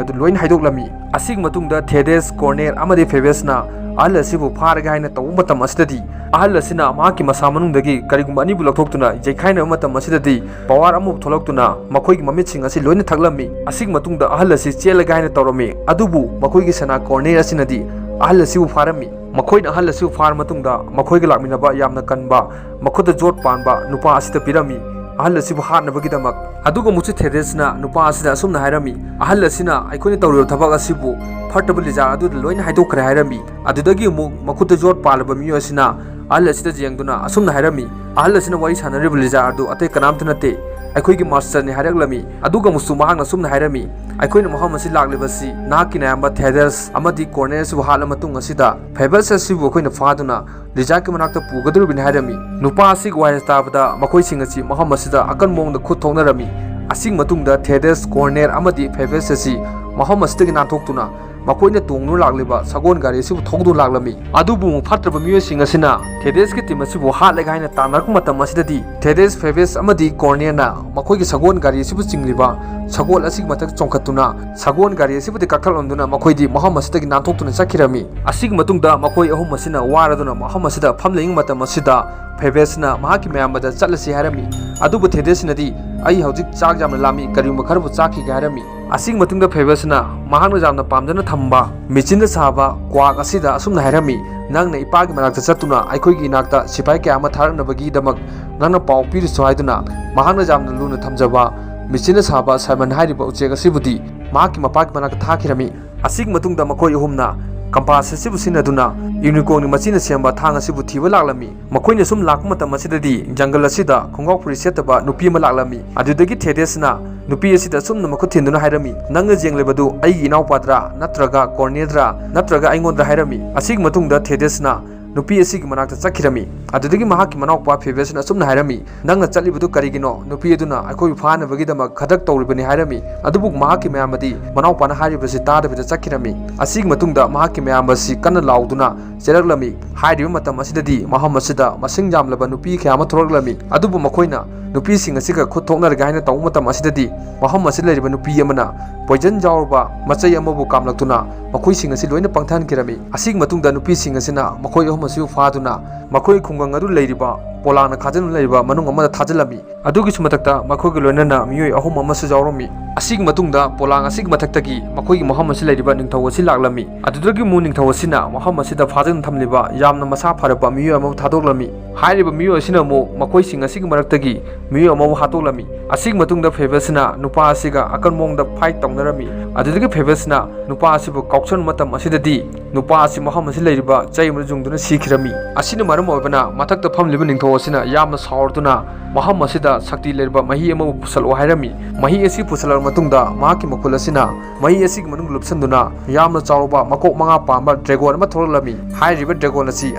ꯑꯗꯨ ꯂꯣꯏꯅ ꯍꯥꯏꯗꯣꯛꯂꯝꯃꯤ꯫ ꯑꯁꯤꯒꯤ ꯃꯇꯨꯡꯗ ꯊꯦꯗꯦꯁ, ꯀꯣꯔꯅꯦꯜ ꯑꯃꯗꯤ ꯐꯦꯕꯦꯁꯅ ꯑꯍꯜ ꯑꯁꯤꯕꯨ ꯐꯥꯔꯒꯦ ꯍꯥꯏꯅ ꯇꯧꯕ ꯃꯇꯝ ꯑꯁꯤꯗꯗꯤ, ꯑꯍꯜ ꯑꯁꯤꯅ ꯃꯍꯥꯛꯀꯤ ꯃꯁꯥ ꯃꯅꯨꯡꯗꯒꯤ ꯀꯔꯤꯒꯨꯝꯕ ꯑꯅꯤꯕꯨ ꯂꯧꯊꯣꯛꯇꯨꯅ ꯌꯩꯈꯥꯏꯅꯕ ꯃꯇꯝ ꯑꯁꯤꯗꯗꯤ, ꯄꯋꯥꯔ ꯑꯃꯕꯨ ꯊꯣꯛꯂꯛꯇꯨꯅ ꯃꯈꯣꯏꯒꯤ ꯃꯃꯤꯠꯁꯤꯡ ꯑꯁꯤ ꯂꯣꯏꯅ ꯊꯛꯂꯝꯃꯤ꯫ ꯑꯁꯤꯒꯤ ꯃꯇꯨꯡꯗ ꯑꯍꯜ ꯑꯁꯤ ꯆꯦꯜꯂꯒꯦ ꯍꯥꯏꯅ ꯇꯧꯔꯝꯃꯤ, ꯑꯗꯨꯕꯨ ꯃꯈꯣꯏꯒꯤ ꯁꯦꯅꯥ ꯀꯣꯔꯅꯦꯜ ꯑꯁꯤꯅꯗꯤ ꯑꯍꯜ ꯑꯁꯤꯕꯨ ꯐꯥꯔꯝꯃꯤ꯫ ꯃꯈꯣꯏꯅ ꯑꯍꯜ ꯑꯁꯤꯕꯨ ꯐꯥꯔ ꯃꯇꯨꯡꯗ ꯃꯈꯣꯏꯒ ꯂꯥꯛꯃꯤꯟꯅꯕ ꯌꯥꯝꯅ ꯀꯟꯕ, ꯃꯈꯨꯠꯇ ꯖꯣꯠ ꯄꯥꯟꯕ ꯅꯨꯄꯥ ꯑꯁꯤꯗ ꯄꯤꯔꯝꯃꯤ, ꯑꯍꯜ ꯑꯁꯤꯕꯨ ꯍꯥꯠꯅꯕꯒꯤꯗꯃꯛ꯫ ꯑꯗꯨꯒ ꯑꯃꯨꯛꯁꯨ ꯊꯦꯗꯦꯁꯅ ꯅꯨꯄꯥ ꯑꯁꯤꯗ ꯑꯁꯨꯝꯅ ꯍꯥꯏꯔꯝꯃꯤ, "ꯑꯍꯜ ꯑꯁꯤꯅ ꯑꯩꯈꯣꯏꯅ ꯇꯧꯔꯤꯕ ꯊꯕꯛ ꯑꯁꯤꯕꯨ ꯐꯠꯇꯕ ꯂꯤꯆꯥ ꯑꯗꯨꯗ ꯂꯣꯏꯅ ꯍꯥꯏꯗꯣꯛꯈ꯭ꯔꯦ" ꯍꯥꯏꯔꯝꯃꯤ꯫ ꯑꯗꯨꯗꯒꯤ ꯑꯃꯨꯛ ꯃꯈꯨꯠꯇ ꯖꯣꯠ ꯄꯥꯜꯂꯕ ꯃꯤꯑꯣꯏ ꯑꯁꯤꯅ ꯑꯍꯜ ꯑꯁꯤꯗ ꯌꯦꯡꯗꯨꯅ ꯑꯁꯨꯝꯅ ꯍꯥꯏꯔꯝꯃꯤ, "ꯑꯍꯜ ꯑꯁꯤꯅ ꯋꯥꯔꯤ ꯁꯥꯟꯅꯔꯤꯕ ꯂꯤꯆꯥ ꯑꯗꯨ ꯑꯇꯩ ꯀꯅꯥꯝꯇ ꯅꯠꯇꯦ, ꯑꯩꯈꯣꯏꯒꯤ ꯃꯥꯁꯇꯔꯅꯤ" ꯍꯥꯏꯔꯛꯂꯝꯃꯤ꯫ ꯑꯗꯨꯒ ꯑꯃꯨꯛꯁꯨ ꯃꯍꯥꯛꯅ ꯑꯁꯨꯝꯅ ꯍꯥꯏꯔꯝꯃꯤ, "ꯑꯩꯈꯣꯏꯅ ꯃꯐꯝ ꯑꯁꯤ ꯂꯥꯛꯂꯤꯕꯁꯤ ꯅꯍꯥꯛꯀꯤ ꯅꯌꯥꯝꯕ ꯊꯦꯗꯦꯁ ꯑꯃꯗꯤ ꯀꯣꯔꯅꯦꯜ ꯑꯁꯤꯕꯨ ꯍꯥꯠꯂ ꯃꯇꯨꯡ ꯑꯁꯤꯗ ꯐꯦꯕꯦꯁ ꯑꯁꯤꯕꯨ ꯑꯩꯈꯣꯏꯅ ꯐꯥꯗꯨꯅ ꯂꯤꯖꯥꯛꯀꯤ ꯃꯅꯥꯛꯇ ꯄꯨꯒꯗꯧꯔꯤꯕꯅꯤ" ꯍꯥꯏꯔꯝꯃꯤ꯫ ꯅꯨꯄꯥ ꯑꯁꯤꯒꯤ ꯋꯥꯍꯩ ꯇꯥꯕꯗ ꯃꯈꯣꯏꯁꯤꯡ ꯑꯁꯤ ꯃꯐꯝ ꯑꯁꯤꯗ ꯑꯀꯟꯕ ꯃꯑꯣꯡꯗ ꯈꯨꯠ ꯊꯣꯛꯅꯔꯝꯃꯤ꯫ ꯑꯁꯤꯒꯤ ꯃꯇꯨꯡꯗ ꯊꯦꯗꯦꯁ, ꯀꯣꯔꯅꯦꯜ ꯑꯃꯗꯤ ꯐꯦꯕꯦꯁ ꯑꯁꯤ ꯃꯐꯝ ꯑꯁꯤꯗꯒꯤ ꯅꯥꯟꯊꯣꯛꯇꯨꯅ ꯃꯈꯣꯏꯅ ꯇꯣꯡꯗꯨꯅ ꯂꯥꯛꯂꯤꯕ ꯁꯒꯣꯜ ꯒꯥꯔꯤ ꯑꯁꯤꯕꯨ ꯊꯧꯗꯨꯅ ꯂꯥꯛꯂꯝꯃꯤ꯫ ꯑꯗꯨꯕꯨ ꯐꯠꯇ꯭ꯔꯕ ꯃꯤꯑꯣꯏꯁꯤꯡ ꯑꯁꯤꯅ ꯊꯦꯗꯦꯁꯀꯤ ꯇꯤꯝ ꯑꯁꯤꯕꯨ ꯍꯥꯠꯂꯒꯦ ꯍꯥꯏꯅ ꯇꯥꯟꯅꯔꯛꯄ ꯃꯇꯝ ꯑꯁꯤꯗꯗꯤ ꯊꯦꯗꯦꯁ, ꯐꯦꯕꯦꯁ ꯑꯃꯗꯤ ꯀꯣꯔꯅꯦꯜꯅ ꯃꯈꯣꯏꯒꯤ ꯁꯒꯣꯜ ꯒꯥꯔꯤ ꯑꯁꯤꯕꯨ ꯆꯤꯡꯂꯤꯕ ꯁꯒꯣꯜ ꯑꯁꯤꯒꯤ ꯃꯊꯛ ꯆꯣꯡꯈꯠꯇꯨꯅ ꯁꯒꯣꯜ ꯒꯥꯔꯤ ꯑꯁꯤꯕꯨꯗꯤ ꯀꯥꯈꯠꯂꯝꯗꯨꯅ ꯃꯈꯣꯏꯗꯤ ꯃꯐꯝ ꯑꯁꯤꯗꯒꯤ ꯅꯥꯟꯊꯣꯛꯇꯨꯅ ꯆꯠꯈꯤꯔꯝꯃꯤ꯫ ꯑꯁꯤꯒꯤ ꯃꯇꯨꯡꯗ ꯃꯈꯣꯏ ꯑꯍꯨꯝ ꯑꯁꯤꯅ ꯋꯥꯔꯗꯨꯅ ꯃꯐꯝ ꯑꯁꯤꯗ ꯐꯝꯂꯤꯉꯩ ꯃꯇꯝ ꯑꯁꯤꯗ ꯐꯦꯕꯦꯁꯅ ꯃꯍꯥꯛꯀꯤ ꯃꯌꯥꯝꯕꯗ ꯆꯠꯂꯁꯤ ꯍꯥꯏꯔꯝꯃꯤ꯫ ꯑꯗꯨꯕꯨ ꯊꯦꯗꯦꯁꯅꯗꯤ, "ꯑꯩ ꯍꯧꯖꯤꯛ ꯆꯥꯛ ꯌꯥꯝꯅ ꯂꯥꯝꯃꯤ, ꯀꯔꯤꯒꯨꯝꯕ ꯈꯔꯕꯨ ꯆꯥꯈꯤꯒꯦ" ꯍꯥꯏꯔꯝꯃꯤ꯫ ꯑꯁꯤꯒꯤ ꯃꯇꯨꯡꯗ ꯐꯦꯕꯦꯁꯅ ꯃꯍꯥꯛꯅ ꯌꯥꯝꯅ ꯄꯥꯝꯖꯅ ꯊꯝꯕ ꯃꯦꯆꯤꯟꯅ ꯁꯥꯕ ꯀ꯭ꯋꯥꯛ ꯑꯁꯤꯗ ꯑꯁꯨꯝꯅ ꯍꯥꯏꯔꯝꯃꯤ, "ꯅꯪꯅ ꯏꯄꯥꯒꯤ ꯃꯅꯥꯛꯇ ꯆꯠꯇꯨꯅ ꯑꯩꯈꯣꯏꯒꯤ ꯏꯅꯥꯛꯇ ꯁꯤꯐꯥꯏ ꯀꯌꯥ ꯑꯃ ꯊꯥꯔꯛꯅꯕꯒꯤꯗꯃꯛ ꯅꯪꯅ ꯄꯥꯎ ꯄꯤꯔꯨꯆꯣ" ꯍꯥꯏꯗꯨꯅ ꯃꯍꯥꯛꯅ ꯌꯥꯝꯅ ꯂꯨꯅ ꯊꯝꯖꯕ ꯃꯦꯆꯤꯟꯅ ꯁꯥꯕ ꯁꯥꯏꯃꯟ ꯍꯥꯏꯔꯤꯕ ꯎꯆꯦꯛ ꯑꯁꯤꯕꯨꯗꯤ ꯃꯍꯥꯛꯀꯤ ꯃꯄꯥꯒꯤ ꯃꯅꯥꯛꯇ ꯊꯥꯈꯤꯔꯝꯃꯤ꯫ ꯑꯁꯤꯒꯤ ꯃꯇꯨꯡꯗ ꯃꯈꯣꯏ ꯑꯍꯨꯝꯅ ꯀꯝꯄꯥꯁ ꯑꯁꯤꯕꯨ ꯁꯤꯖꯤꯟꯅꯗꯨꯅ ꯌꯨꯅꯤꯀꯣꯔꯟꯒꯤ ꯃꯆꯤꯅ ꯁꯦꯝꯕ ꯊꯥꯡ ꯑꯁꯤꯕꯨ ꯊꯤꯕ ꯂꯥꯛꯂꯝꯃꯤ꯫ ꯃꯈꯣꯏꯅ ꯁꯨꯝ ꯂꯥꯛꯄ ꯃꯇꯝ ꯑꯁꯤꯗꯗꯤ ꯖꯪꯒꯜ ꯑꯁꯤꯗ ꯈꯣꯡꯒ꯭ꯔꯥꯎ ꯐꯨꯔꯤꯠ ꯁꯦꯠꯇꯕ ꯅꯨꯄꯤ ꯑꯃ ꯂꯥꯛꯂꯝꯃꯤ꯫ ꯑꯗꯨꯗꯒꯤ ꯊꯦꯗꯦꯁꯅ ꯅꯨꯄꯤ ꯑꯁꯤꯗ ꯑꯁꯨꯝꯅ ꯃꯈꯨꯠ ꯊꯤꯟꯗꯨꯅ ꯍꯥꯏꯔꯝꯃꯤ, "ꯅꯪꯅ ꯌꯦꯡꯂꯤꯕꯗꯨ ꯑꯩꯒꯤ ꯏꯅꯥꯎꯄꯥꯗ꯭ꯔꯥ, ꯅꯠꯇ꯭ꯔꯒ ꯀꯣꯔꯅꯦꯜꯗ꯭ꯔꯥ, ꯅꯠꯇ꯭ꯔꯒ ꯑꯩꯉꯣꯟꯗ꯭ꯔꯥ?" ꯍꯥꯏꯔꯝꯃꯤ꯫ ꯑꯁꯤꯒꯤ ꯃꯇꯨꯡꯗ ꯊꯦꯗꯦꯁꯅ ꯅꯨꯄꯤ ꯑꯁꯤꯒꯤ ꯃꯅꯥꯛꯇ ꯆꯠꯈꯤꯔꯝꯃꯤ꯫ ꯑꯗꯨꯗꯒꯤ ꯃꯍꯥꯛꯀꯤ ꯃꯅꯥꯎꯄꯥ ꯐꯦꯕꯦꯁꯅ ꯑꯁꯨꯝꯅ ꯍꯥꯏꯔꯝꯃꯤ, "ꯅꯪꯅ ꯆꯠꯂꯤꯕꯗꯨ ꯀꯔꯤꯒꯤꯅꯣ? ꯅꯨꯄꯤ ꯑꯗꯨꯅ ꯑꯩꯈꯣꯏꯕꯨ ꯐꯥꯅꯕꯒꯤꯗꯃꯛ ꯈꯗ꯭ꯔꯛ ꯇꯧꯔꯤꯕꯅꯤ" ꯍꯥꯏꯔꯝꯃꯤ꯫ ꯑꯗꯨꯕꯨ ꯃꯍꯥꯛꯀꯤ ꯃꯌꯥꯝꯕꯗꯤ ꯃꯅꯥꯎꯄꯥꯅ ꯍꯥꯏꯔꯤꯕꯁꯤ ꯇꯥꯗꯕꯤꯗ ꯆꯠꯈꯤꯔꯝꯃꯤ꯫ ꯑꯁꯤꯒꯤ ꯃꯇꯨꯡꯗ ꯃꯍꯥꯛꯀꯤ ꯃꯌꯥꯝꯕꯁꯤ ꯀꯟꯅ ꯂꯥꯎꯗꯨꯅ ꯆꯦꯜꯂꯛꯂꯝꯃꯤ꯫ ꯍꯥꯏꯔꯤꯕ ꯃꯇꯝ ꯑꯁꯤꯗꯗꯤ ꯃꯐꯝ ꯑꯁꯤꯗ ꯃꯁꯤꯡ ꯌꯥꯝꯂꯕ ꯅꯨꯄꯤ ꯀꯌꯥ ꯑꯃ ꯊꯣꯛꯂꯛꯂꯝꯃꯤ꯫ ꯑꯗꯨꯕꯨ ꯃꯈꯣꯏꯅ ꯅꯨꯄꯤꯁꯤꯡ ꯑꯁꯤꯒ ꯈꯨꯠ ꯊꯣꯛꯅꯔꯒꯦ ꯍꯥꯏꯅ ꯇꯧꯕ ꯃꯇꯝ ꯑꯁꯤꯗꯗꯤ ꯃꯐꯝ ꯑꯁꯤꯗ ꯂꯩꯔꯤꯕ ꯅꯨꯄꯤ ꯑꯃꯅ ꯄꯣꯏꯖꯟ ꯌꯥꯎꯔꯕ ꯃꯆꯩ ꯑꯃꯕꯨ ꯀꯥꯝꯂꯛꯇꯨꯅ ꯃꯈꯣꯏꯁꯤꯡ ꯑꯁꯤ ꯂꯣꯏꯅ ꯄꯪꯊꯍꯟꯈꯤꯔꯝꯃꯤ꯫ ꯑꯁꯤꯒꯤ ꯃꯇꯨꯡꯗ ꯅꯨꯄꯤꯁꯤꯡ ꯑꯁꯤꯅ ꯃꯈꯣꯏ ꯑꯍꯨꯝ ꯑꯁꯤꯕꯨ ꯐꯥꯗꯨꯅ ꯃꯈꯣꯏ ꯈꯨꯡꯒꯪ ꯑꯗꯨ ꯂꯩꯔꯤꯕ ꯄꯣꯂꯥꯡꯅ ꯈꯥꯖꯤꯟꯗꯨꯅ ꯂꯩꯔꯤꯕ ꯃꯅꯨꯡ ꯑꯃꯗ ꯊꯥꯖꯤꯜꯂꯝꯃꯤ꯫ ꯑꯗꯨꯒꯤꯁꯨ ꯃꯊꯛꯇ ꯃꯈꯣꯏꯒ ꯂꯣꯏꯅꯅ ꯃꯤꯑꯣꯏ ꯑꯍꯨꯝ ꯑꯃꯁꯨ ꯌꯥꯎꯔꯝꯃꯤ꯫ ꯑꯁꯤꯒꯤ ꯃꯇꯨꯡꯗ ꯄꯣꯂꯥꯡ ꯑꯁꯤꯒꯤ ꯃꯊꯛꯇꯒꯤ ꯃꯈꯣꯏꯒꯤ ꯃꯐꯝ ꯑꯁꯤ ꯂꯩꯔꯤꯕ ꯅꯤꯡꯊꯧ ꯑꯁꯤ ꯂꯥꯛꯂꯝꯃꯤ꯫ ꯑꯗꯨꯗꯒꯤ ꯑꯃꯨꯛ ꯅꯤꯡꯊꯧ ꯑꯁꯤꯅ ꯃꯐꯝ ꯑꯁꯤꯗ ꯐꯥꯖꯤꯟ ꯊꯝꯂꯤꯕ ꯌꯥꯝꯅ ꯃꯁꯥ ꯐꯔꯕ ꯃꯤꯑꯣꯏ ꯑꯃꯕꯨ ꯊꯥꯗꯣꯛꯂꯝꯃꯤ꯫ ꯍꯥꯏꯔꯤꯕ ꯃꯤꯑꯣꯏ ꯑꯁꯤꯅ ꯑꯃꯨꯛ ꯃꯈꯣꯏꯁꯤꯡ ꯑꯁꯤꯒꯤ ꯃꯔꯛꯇꯒꯤ ꯃꯤꯑꯣꯏ ꯑꯃꯕꯨ ꯍꯥꯠꯇꯣꯛꯂꯝꯃꯤ꯫ ꯑꯁꯤꯒꯤ ꯃꯇꯨꯡꯗ ꯐꯦꯕꯁꯤꯅ ꯅꯨꯄꯥ ꯑꯁꯤꯒ ꯑꯀꯟ ꯃꯑꯣꯡꯗ ꯐꯥꯏꯠ ꯇꯧꯅꯔꯝꯃꯤ꯫ ꯑꯗꯨꯗꯒꯤ ꯐꯦꯕꯁꯤꯅ ꯅꯨꯄꯥ ꯑꯁꯤꯕꯨ ꯀꯥꯎꯁꯟꯕ ꯃꯇꯝ ꯑꯁꯤꯗꯗꯤ ꯅꯨꯄꯥ ꯑꯁꯤ ꯃꯐꯝ ꯑꯁꯤ ꯂꯩꯔꯤꯕ ꯆꯩ ꯑꯃꯗ ꯌꯨꯡꯗꯨꯅ ꯁꯤꯈꯤꯔꯝꯃꯤ꯫ ꯑꯁꯤꯅ ꯃꯔꯝ ꯑꯣꯏꯕꯅ ꯃꯊꯛꯇ ꯐꯝꯂꯤꯕ ꯅꯤꯡꯊꯧ ꯑꯁꯤꯅ ꯌꯥꯝꯅ ꯁꯥꯎꯔꯗꯨꯅ ꯃꯐꯝ ꯑꯁꯤꯗ ꯁꯛꯇꯤ ꯂꯩꯔꯕ ꯃꯍꯤ ꯑꯃꯕꯨ ꯄꯨꯁꯜꯂꯛꯑꯣ ꯍꯥꯏꯔꯝꯃꯤ꯫ ꯃꯍꯤ ꯑꯁꯤ ꯄꯨꯁꯜꯂꯛꯂꯕ ꯃꯇꯨꯡꯗ ꯃꯍꯥꯛꯀꯤ ꯃꯈꯨꯜ ꯑꯁꯤꯅ ꯃꯍꯤ ꯑꯁꯤꯒꯤ ꯃꯅꯨꯡꯗ ꯂꯨꯞꯁꯟꯗꯨꯅ ꯌꯥꯝꯅ ꯆꯥꯎꯔꯕ ꯃꯀꯣꯛ ꯃꯉꯥ ꯄꯥꯟꯕ ꯗ꯭ꯔꯦꯒꯣꯟ ꯑꯃ ꯊꯣꯛꯂꯛꯂꯝꯃꯤ꯫ ꯍꯥꯏꯔꯤꯕ ꯗ꯭ꯔꯦꯒꯣꯟ ꯑꯁꯤ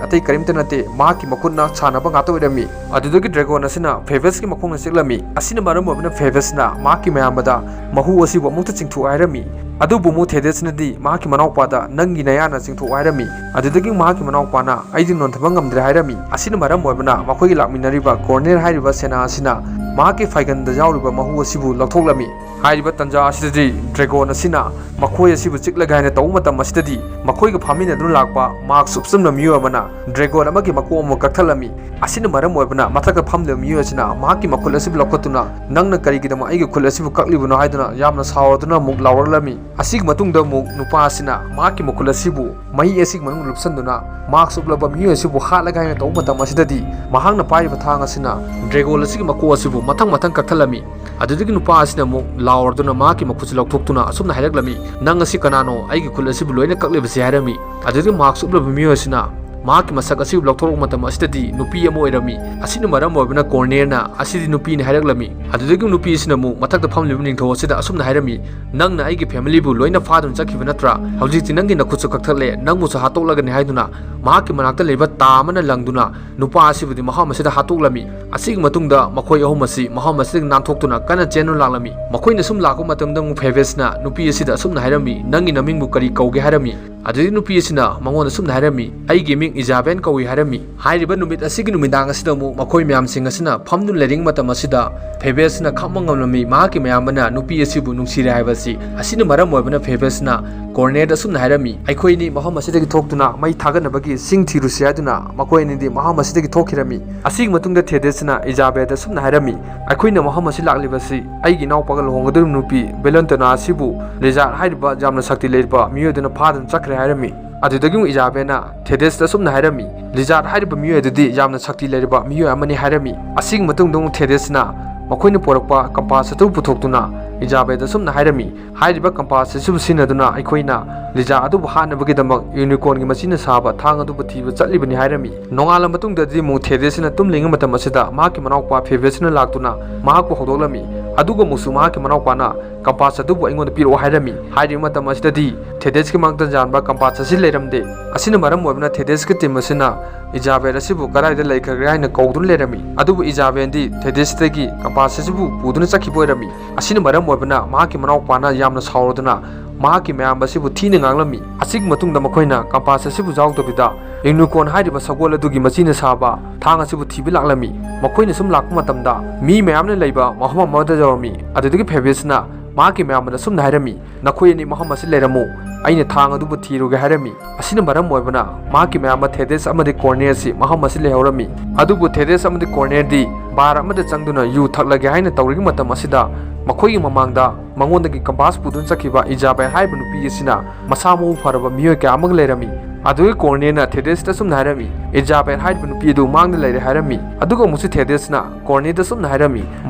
ꯑꯇꯩ ꯀꯔꯤꯝꯇ ꯅꯠꯇꯦ, ꯃꯍꯥꯛꯀꯤ ꯃꯈꯨꯠꯅ ꯁꯥꯟꯅꯕ ꯉꯥꯛꯇ ꯑꯣꯏꯔꯝꯃꯤ꯫ ꯑꯗꯨꯗꯒꯤ ꯗ꯭ꯔꯦꯒꯣꯟ ꯑꯁꯤꯅ ꯐꯦꯕꯁꯀꯤ ꯃꯈꯣꯡꯅ ꯆꯤꯛꯂꯝꯃꯤ꯫ ꯑꯁꯤꯅ ꯃꯔꯝ ꯑꯣꯏꯕꯅ ꯐꯦꯕꯁꯅ ꯃꯍꯥꯛꯀꯤ ꯃꯌꯥꯝꯕꯗ ꯃꯍꯨ ꯑꯁꯤꯕꯨ ꯑꯃꯨꯛꯇ ꯆꯤꯡꯊꯣꯛ ꯍꯥꯏꯔꯝꯃꯤ꯫ ꯑꯗꯨꯕꯨ ꯑꯃꯨꯛ ꯊꯦꯗꯦꯁꯅꯗꯤ ꯃꯍꯥꯛꯀꯤ ꯃꯅꯥꯎꯄꯥꯗ ꯅꯪꯒꯤ ꯅꯌꯥꯅ ꯆꯤꯡꯊꯣꯛ ꯍꯥꯏꯔꯝꯃꯤ꯫ ꯑꯗꯨꯗꯒꯤ ꯃꯍꯥꯛꯀꯤ ꯃꯅꯥꯎꯄꯥꯅ ꯑꯩꯗꯤ ꯅꯣꯟꯊꯕ ꯉꯝꯗ꯭ꯔꯦ ꯍꯥꯏꯔꯝꯃꯤ꯫ ꯑꯁꯤꯅ ꯃꯔꯝ ꯑꯣꯏꯕꯅ ꯃꯈꯣꯏꯒꯤ ꯂꯥꯛꯃꯤꯟꯅꯔꯤꯕ ꯀꯣꯔꯅꯦꯜ ꯍꯥꯏꯔꯤꯕ ꯁꯦꯅꯥ ꯑꯁꯤꯅ ꯃꯍꯥꯛꯀꯤ ꯐꯥꯏꯒꯟꯗ ꯌꯥꯎꯔꯤꯕ ꯃꯍꯨ ꯑꯁꯤꯕꯨ ꯂꯧꯊꯣꯛꯂꯝꯃꯤ꯫ ꯍꯥꯏꯔꯤꯕ ꯇꯟꯖꯥ ꯑꯁꯤꯗꯗꯤ ꯗ꯭ꯔꯦꯒꯣꯟ ꯑꯁꯤꯅ ꯃꯈꯣꯏ ꯑꯁꯤꯕꯨ ꯆꯤꯛꯂꯒꯦ ꯍꯥꯏꯅ ꯇꯧꯕ ꯃꯇꯝ ꯑꯁꯤꯗꯗꯤ ꯃꯈꯣꯏꯒ ꯐꯥꯃꯤꯟꯅꯗꯨꯅ ꯂꯥꯛꯄ ꯃꯥꯛꯁ ꯎꯞꯁꯤꯟꯕ ꯃꯤꯑꯣꯏ ꯑꯃꯅ ꯗ꯭ꯔꯦꯒꯣꯟ ꯑꯃꯒꯤ ꯃꯀꯣꯛ ꯑꯃ ꯀꯛꯊꯠꯂꯝꯃꯤ꯫ ꯑꯁꯤꯅ ꯃꯔꯝ ꯑꯣꯏꯕꯅ ꯃꯊꯛꯇ ꯐꯝꯂꯤꯕ ꯃꯤꯑꯣꯏ ꯑꯁꯤꯅ ꯃꯍꯥꯛꯀꯤ ꯃꯈꯨꯠ ꯑꯁꯤꯕꯨ ꯂꯧꯈꯠꯇꯨꯅ ꯅꯪꯅ ꯀꯔꯤꯒꯤꯗꯃꯛ ꯑꯩꯒꯤ ꯈꯨꯠ ꯑꯁꯤꯕꯨ ꯀꯛꯂꯤꯕꯅꯣ ꯍꯥꯏꯗꯨꯅ ꯌꯥꯝꯅ ꯁꯥꯎꯔꯗꯨꯅ ꯑꯃꯨꯛ ꯂꯥꯎꯔꯛꯂꯝꯃꯤ꯫ ꯑꯁꯤꯒꯤ ꯃꯇꯨꯡꯗ ꯑꯃꯨꯛ ꯅꯨꯄꯥ ꯑꯁꯤꯅ ꯃꯍꯥꯛꯀꯤ ꯃꯈꯨꯠ ꯑꯁꯤꯕꯨ ꯃꯍꯤ ꯑꯁꯤꯒꯤ ꯃꯅꯨꯡꯗ ꯂꯨꯞꯁꯟꯗꯨꯅ ꯃꯥꯛꯁ ꯎꯞꯂꯕ ꯃꯤꯑꯣꯏ ꯑꯁꯤꯕꯨ ꯍꯥꯠꯂꯒꯦ ꯍꯥꯏꯅ ꯇꯧꯕ ꯃꯇꯝ ꯑꯁꯤꯗꯗꯤ ꯃꯍꯥꯛꯅ ꯄꯥꯏꯔꯤꯕ ꯊꯥꯡ ꯑꯁꯤꯅ ꯗ꯭ꯔꯦꯒꯣꯟ ꯑꯁꯤꯒꯤ ꯃꯀꯣꯛ ꯑꯁꯤꯕꯨ ꯃꯊꯪ ꯃꯊꯪ ꯀꯛꯊꯠꯂꯝꯃꯤ꯫ ꯑꯗꯨꯗꯒꯤ ꯅꯨꯄꯥ ꯑꯁꯤꯅ ꯑꯃꯨꯛ ꯂꯥꯎꯔꯗꯨꯅ ꯃꯍꯥꯛꯀꯤ ꯃꯈꯨꯠꯁꯤ ꯂꯧꯊꯣꯛꯇꯨꯅ ꯑꯁꯨꯝꯅ ꯍꯥꯏꯔꯛꯂꯝꯃꯤ, "ꯅꯪ ꯑꯁꯤ ꯀꯅꯥꯅꯣ? ꯑꯩꯒꯤ ꯈꯨꯠ ꯑꯁꯤꯕꯨ ꯂꯣꯏꯅ ꯀꯛꯂꯤꯕꯁꯤ" ꯍꯥꯏꯔꯝꯃꯤ꯫ ꯑꯗꯨꯗꯒꯤ ꯃꯥꯛꯁ ꯎꯞꯂꯕ ꯃꯤꯑꯣꯏ ꯑꯁꯤꯅ ꯃꯍꯥꯛꯀꯤ ꯃꯁꯛ ꯑꯁꯤꯕꯨ ꯂꯧꯊꯣꯔꯛꯄ ꯃꯇꯝ ꯑꯁꯤꯗꯗꯤ ꯅꯨꯄꯤ ꯑꯃ ꯑꯣꯏꯔꯝꯃꯤ꯫ ꯑꯁꯤꯅ ꯃꯔꯝ ꯑꯣꯏꯕꯅ ꯀꯣꯔꯅꯦꯜꯅ ꯑꯁꯤꯗꯤ ꯅꯨꯄꯤꯅꯤ ꯍꯥꯏꯔꯛꯂꯝꯃꯤ꯫ ꯑꯗꯨꯗꯒꯤ ꯅꯨꯄꯤ ꯑꯁꯤꯅ ꯑꯃꯨꯛ ꯃꯊꯛꯇ ꯐꯝꯂꯤꯕ ꯅꯤꯡꯊꯧ ꯑꯁꯤꯗ ꯑꯁꯨꯝꯅ ꯍꯥꯏꯔꯝꯃꯤ, "ꯅꯪꯅ ꯑꯩꯒꯤ ꯐꯦꯃꯤꯂꯤꯕꯨ ꯂꯣꯏꯅ ꯐꯥꯗꯨꯅ ꯆꯠꯈꯤꯕ ꯅꯠꯇ꯭ꯔꯥ? ꯍꯧꯖꯤꯛꯇꯤ ꯅꯪꯒꯤ ꯅꯈꯨꯠꯁꯨ ꯀꯛꯊꯠꯂꯦ, ꯅꯪꯕꯨꯁꯨ ꯍꯥꯠꯇꯣꯛꯂꯒꯅꯤ" ꯍꯥꯏꯗꯨꯅ ꯃꯍꯥꯛꯀꯤ ꯃꯅꯥꯛꯇ ꯂꯩꯕ ꯇꯥ ꯑꯃꯅ ꯂꯪꯗꯨꯅ ꯅꯨꯄꯥ ꯑꯁꯤꯕꯨꯗꯤ ꯃꯐꯝ ꯑꯁꯤꯗ ꯍꯥꯠꯇꯣꯛꯂꯝꯃꯤ꯫ ꯑꯁꯤꯒꯤ ꯃꯇꯨꯡꯗ ꯃꯈꯣꯏ ꯑꯍꯨꯝ ꯑꯁꯤ ꯃꯐꯝ ꯑꯁꯤꯗꯒꯤ ꯅꯥꯟꯊꯣꯛꯇꯨꯅ ꯀꯟꯅ ꯆꯦꯟꯗꯨꯅ ꯂꯥꯛꯂꯝꯃꯤ꯫ ꯃꯈꯣꯏꯅ ꯁꯨꯝ ꯂꯥꯛꯄ ꯃꯇꯝꯗ ꯑꯃꯨꯛ ꯐꯦꯕꯦꯁꯅ ꯅꯨꯄꯤ ꯑꯁꯤꯗ ꯑꯁꯨꯝꯅ ꯍꯥꯏꯔꯝꯃꯤ, "ꯅꯪꯒꯤ ꯅꯃꯤꯡꯕꯨ ꯀꯔꯤ ꯀꯧꯒꯦ?" ꯍꯥꯏꯔꯝꯃꯤ꯫ ꯑꯗꯨꯗꯒꯤ ꯅꯨꯄꯤ ꯑꯁꯤꯅ ꯃꯉꯣꯟꯗ ꯁꯨꯝꯅ ꯍꯥꯏꯔꯝꯃꯤ, "ꯑꯩꯒꯤ ꯃꯤꯡ ꯏꯖꯥꯕꯦꯟ ꯀꯧꯏ" ꯍꯥꯏꯔꯝꯃꯤ꯫ ꯍꯥꯏꯔꯤꯕ ꯅꯨꯃꯤꯠ ꯑꯁꯤꯒꯤ ꯅꯨꯃꯤꯗꯥꯡ ꯑꯁꯤꯗ ꯑꯃꯨꯛ ꯃꯈꯣꯏ ꯃꯌꯥꯝꯁꯤꯡ ꯑꯁꯤꯅ ꯐꯝꯗꯨꯅ ꯂꯩꯔꯤꯉꯩ ꯃꯇꯝ ꯑꯁꯤꯗ ꯐꯦꯕꯦꯁꯅ ꯈꯥꯡꯕ ꯉꯝꯂꯝꯃꯤ꯫ ꯃꯍꯥꯛꯀꯤ ꯃꯌꯥꯝꯕꯅ ꯅꯨꯄꯤ ꯑꯁꯤꯕꯨ ꯅꯨꯡꯁꯤꯔꯦ ꯍꯥꯏꯕꯁꯤ꯫ ꯑꯁꯤꯅ ꯃꯔꯝ ꯑꯣꯏꯕꯅ ꯐꯦꯕꯦꯁꯅ ꯀꯣꯔꯅꯦꯗ ꯑꯁꯨꯝꯅ ꯍꯥꯏꯔꯝꯃꯤ, "ꯑꯩꯈꯣꯏ ꯑꯅꯤ ꯃꯐꯝ ꯑꯁꯤꯗꯒꯤ ꯊꯣꯛꯇꯨꯅ ꯃꯩ ꯊꯥꯒꯠꯅꯕꯒꯤ ꯁꯤꯡ ꯊꯤꯔꯨꯁꯤ" ꯍꯥꯏꯗꯨꯅ ꯃꯈꯣꯏ ꯑꯅꯤꯗꯤ ꯃꯐꯝ ꯑꯁꯤꯗꯒꯤ ꯊꯣꯛꯈꯤꯔꯝꯃꯤ꯫ ꯑꯁꯤꯒꯤ ꯃꯇꯨꯡꯗ ꯊꯦꯗꯦꯁꯅ ꯏꯖꯥꯕꯦꯜꯗ ꯑꯁꯨꯝꯅ ꯍꯥꯏꯔꯝꯃꯤ, "ꯑꯩꯈꯣꯏꯅ ꯃꯐꯝ ꯑꯁꯤ ꯂꯥꯛꯂꯤꯕꯁꯤ ꯑꯩꯒꯤ ꯏꯅꯥꯎꯄꯥꯒ ꯂꯨꯍꯣꯡꯒꯗꯧꯔꯤꯕ ꯅꯨꯄꯤ ꯕꯦꯂꯦꯟꯇꯣꯅꯥ ꯑꯁꯤꯕꯨ ꯂꯤꯖꯥꯔꯗ ꯍꯥꯏꯔꯤꯕ ꯌꯥꯝꯅ ꯁꯛꯇꯤ ꯂꯩꯔꯕ ꯃꯤꯑꯣꯏ ꯑꯗꯨꯅ ꯐꯥꯗꯨꯅ ꯆꯠꯈ꯭ꯔꯦ" ꯍꯥꯏꯔꯝꯃꯤ꯫ ꯑꯗꯨꯗꯒꯤ ꯑꯃꯨꯛ ꯏꯖꯥꯕꯦꯜꯅ ꯊꯦꯗꯦꯁꯇ ꯑꯁꯨꯝꯅ ꯍꯥꯏꯔꯝꯃꯤ, "ꯂꯤꯖꯥꯔꯗ ꯍꯥꯏꯔꯤꯕ ꯃꯤꯑꯣꯏ ꯑꯗꯨꯗꯤ ꯌꯥꯝꯅ ꯁꯛꯇꯤ ꯂꯩꯔꯕ ꯃꯤꯑꯣꯏ ꯑꯃꯅꯤ" ꯍꯥꯏꯔꯝꯃꯤ꯫ ꯑꯁꯤꯒꯤ ꯃꯇꯨꯡꯗ ꯑꯃꯨꯛ ꯊꯦꯗꯦꯁꯅ ꯃꯈꯣꯏꯅ ꯄꯨꯔꯛꯄ ꯀꯝꯄꯥꯁ ꯑꯗꯨ ꯄꯨꯊꯣꯛꯇꯨꯅ ꯏꯖꯥꯕꯦꯜꯗ ꯑꯁꯨꯝꯅ ꯍꯥꯏꯔꯝꯃꯤ, "ꯍꯥꯏꯔꯤꯕ ꯀꯝꯄꯥꯁ ꯑꯁꯤꯕꯨ ꯁꯤꯖꯤꯟꯅꯗꯨꯅ ꯑꯩꯈꯣꯏꯅ ꯂꯤꯖꯥꯔꯗ ꯑꯗꯨꯕꯨ ꯍꯥꯠꯅꯕꯒꯤꯗꯃꯛ ꯌꯨꯅꯤꯀꯣꯔꯟꯒꯤ ꯃꯆꯤꯟꯅ ꯁꯥꯕ ꯊꯥꯡ ꯑꯗꯨꯕꯨ ꯊꯤꯕ ꯆꯠꯂꯤꯕꯅꯤ" ꯍꯥꯏꯔꯝꯃꯤ꯫ ꯅꯣꯡꯉꯥꯜꯂ ꯃꯇꯨꯡꯗꯗꯤ ꯑꯃꯨꯛ ꯊꯦꯗꯦꯁꯅ ꯇꯨꯝꯂꯤꯉꯩ ꯃꯇꯝ ꯑꯁꯤꯗ ꯃꯍꯥꯛꯀꯤ ꯃꯅꯥꯎꯄꯥ ꯐꯦꯕꯦꯁꯅ ꯂꯥꯛꯇꯨꯅ ꯃꯍꯥꯛꯄꯨ ꯍꯧꯗꯣꯛꯂꯝꯃꯤ꯫ ꯑꯗꯨꯒ ꯑꯃꯨꯛꯁꯨ ꯃꯍꯥꯛꯀꯤ ꯃꯅꯥꯎꯄꯥꯅ ꯀꯝꯄꯥꯁ ꯑꯗꯨꯕꯨ ꯑꯩꯉꯣꯟꯗ ꯄꯤꯔꯛꯑꯣ ꯍꯥꯏꯔꯝꯃꯤ꯫ ꯍꯥꯏꯔꯤꯕ ꯃꯇꯝ ꯑꯁꯤꯗꯗꯤ ꯊꯦꯗꯦꯁꯀꯤ ꯃꯥꯡꯗ ꯌꯥꯟꯕ ꯀꯝꯄꯥꯁ ꯑꯁꯤ ꯂꯩꯔꯝꯗꯦ꯫ ꯑꯁꯤꯅ ꯃꯔꯝ ꯑꯣꯏꯕꯅ ꯊꯦꯗꯦꯁꯀꯤ ꯇꯤꯝ ꯑꯁꯤꯅ ꯏꯖꯥꯕꯦꯜ ꯑꯁꯤꯕꯨ ꯀꯗꯥꯏꯗ ꯂꯩꯈ꯭ꯔꯒꯦ ꯍꯥꯏꯅ ꯀꯧꯗꯨꯅ ꯂꯩꯔꯝꯃꯤ꯫ ꯑꯗꯨꯕꯨ ꯏꯖꯥꯕꯦꯜꯗꯤ ꯊꯦꯗꯦꯁꯇꯒꯤ ꯀꯝꯄꯥꯁ ꯑꯁꯤꯕꯨ ꯄꯨꯗꯨꯅ ꯆꯠꯈꯤꯕ ꯑꯣꯏꯔꯝꯃꯤ꯫ ꯑꯁꯤꯅ ꯃꯔꯝ ꯑꯣꯏꯕꯅ ꯃꯍꯥꯛꯀꯤ ꯃꯅꯥꯎꯄꯥꯅ ꯌꯥꯝꯅ ꯁꯥꯎꯔꯗꯨꯅ ꯃꯍꯥꯛꯀꯤ ꯃꯌꯥꯝꯕ ꯑꯁꯤꯕꯨ ꯊꯤꯅ ꯉꯥꯡꯂꯝꯃꯤ꯫ ꯑꯁꯤꯒꯤ ꯃꯇꯨꯡꯗ ꯃꯈꯣꯏꯅ ꯀꯝꯄꯥꯁ ꯑꯁꯤꯕꯨ ꯌꯥꯎꯗꯕꯤꯗ ꯌꯨꯅꯤꯀꯣꯔꯟ ꯍꯥꯏꯔꯤꯕ ꯁꯒꯣꯜ ꯑꯗꯨꯒꯤ ꯃꯆꯤꯅ ꯁꯥꯕ ꯊꯥꯡ ꯑꯁꯤꯕꯨ ꯊꯤꯕ ꯂꯥꯛꯂꯝꯃꯤ꯫ ꯃꯈꯣꯏꯅ ꯁꯨꯝ ꯂꯥꯛꯄ ꯃꯇꯝꯗ ꯃꯤ ꯃꯌꯥꯝꯅ ꯂꯩꯕ ꯃꯐꯝ ꯑꯃꯗ ꯌꯧꯔꯝꯃꯤ꯫ ꯑꯗꯨꯗꯒꯤ ꯐꯦꯕꯦꯁꯅ ꯃꯍꯥꯛꯀꯤ ꯃꯌꯥꯝꯕꯗ ꯁꯨꯝꯅ ꯍꯥꯏꯔꯝꯃꯤ, "ꯅꯈꯣꯏ ꯑꯅꯤ ꯃꯐꯝ ꯑꯁꯤ ꯂꯩꯔꯝꯃꯨ, ꯑꯩꯅ ꯊꯥꯡ ꯑꯗꯨꯕꯨ ꯊꯤꯔꯨꯒꯦ" ꯍꯥꯏꯔꯝꯃꯤ꯫ ꯑꯁꯤꯅ ꯃꯔꯝ ꯑꯣꯏꯕꯅ ꯃꯍꯥꯛꯀꯤ ꯃꯌꯥꯝꯕ ꯊꯦꯗꯦꯁ ꯑꯃꯗꯤ ꯀꯣꯔꯅꯦ ꯑꯁꯤ ꯃꯐꯝ ꯑꯁꯤ ꯂꯩꯍꯧꯔꯝꯃꯤ꯫ ꯑꯗꯨꯕꯨ ꯊꯦꯗꯦꯁ ꯑꯃꯗꯤ ꯀꯣꯔꯅꯦꯗꯤ ꯕꯥꯔ ꯑꯃꯗ ꯆꯪꯗꯨꯅ ꯌꯨ ꯊꯛꯂꯒꯦ ꯍꯥꯏꯅ ꯇꯧꯔꯤꯉꯩ ꯃꯇꯝ ꯑꯁꯤꯗ ꯃꯈꯣꯏꯒꯤ ꯃꯃꯥꯡꯗ ꯃꯉꯣꯟꯗꯒꯤ ꯀꯝꯄꯥꯁ ꯄꯨꯗꯨꯅ ꯆꯠꯈꯤꯕ ꯏꯖꯥꯕꯦꯜ ꯍꯥꯏꯔꯤꯕ ꯅꯨꯄꯤ ꯑꯁꯤꯅ ꯃꯁꯥ ꯃꯎ ꯐꯔꯕ ꯃꯤꯑꯣꯏ ꯀꯌꯥ ꯑꯃꯒ ꯂꯩꯔꯝꯃꯤ꯫ ꯑꯗꯨꯒꯤ ꯀꯣꯔꯅꯦꯅ ꯊꯦꯗꯦꯁꯇ ꯁꯨꯝꯅ ꯍꯥꯏꯔꯝꯃꯤ, "ꯏꯖꯥꯕꯦꯜ ꯍꯥꯏꯔꯤꯕ ꯅꯨꯄꯤ ꯑꯗꯨ ꯃꯥꯡꯗ ꯂꯩꯔꯦ" ꯍꯥꯏꯔꯝꯃꯤ꯫ ꯑꯗꯨꯒ ꯑꯃꯨꯛꯁꯨ ꯊꯦꯗꯦꯁꯅ ꯀꯣꯔꯅꯦꯗ ꯁꯨꯝꯅ ꯍꯥꯏꯔꯝꯃꯤ,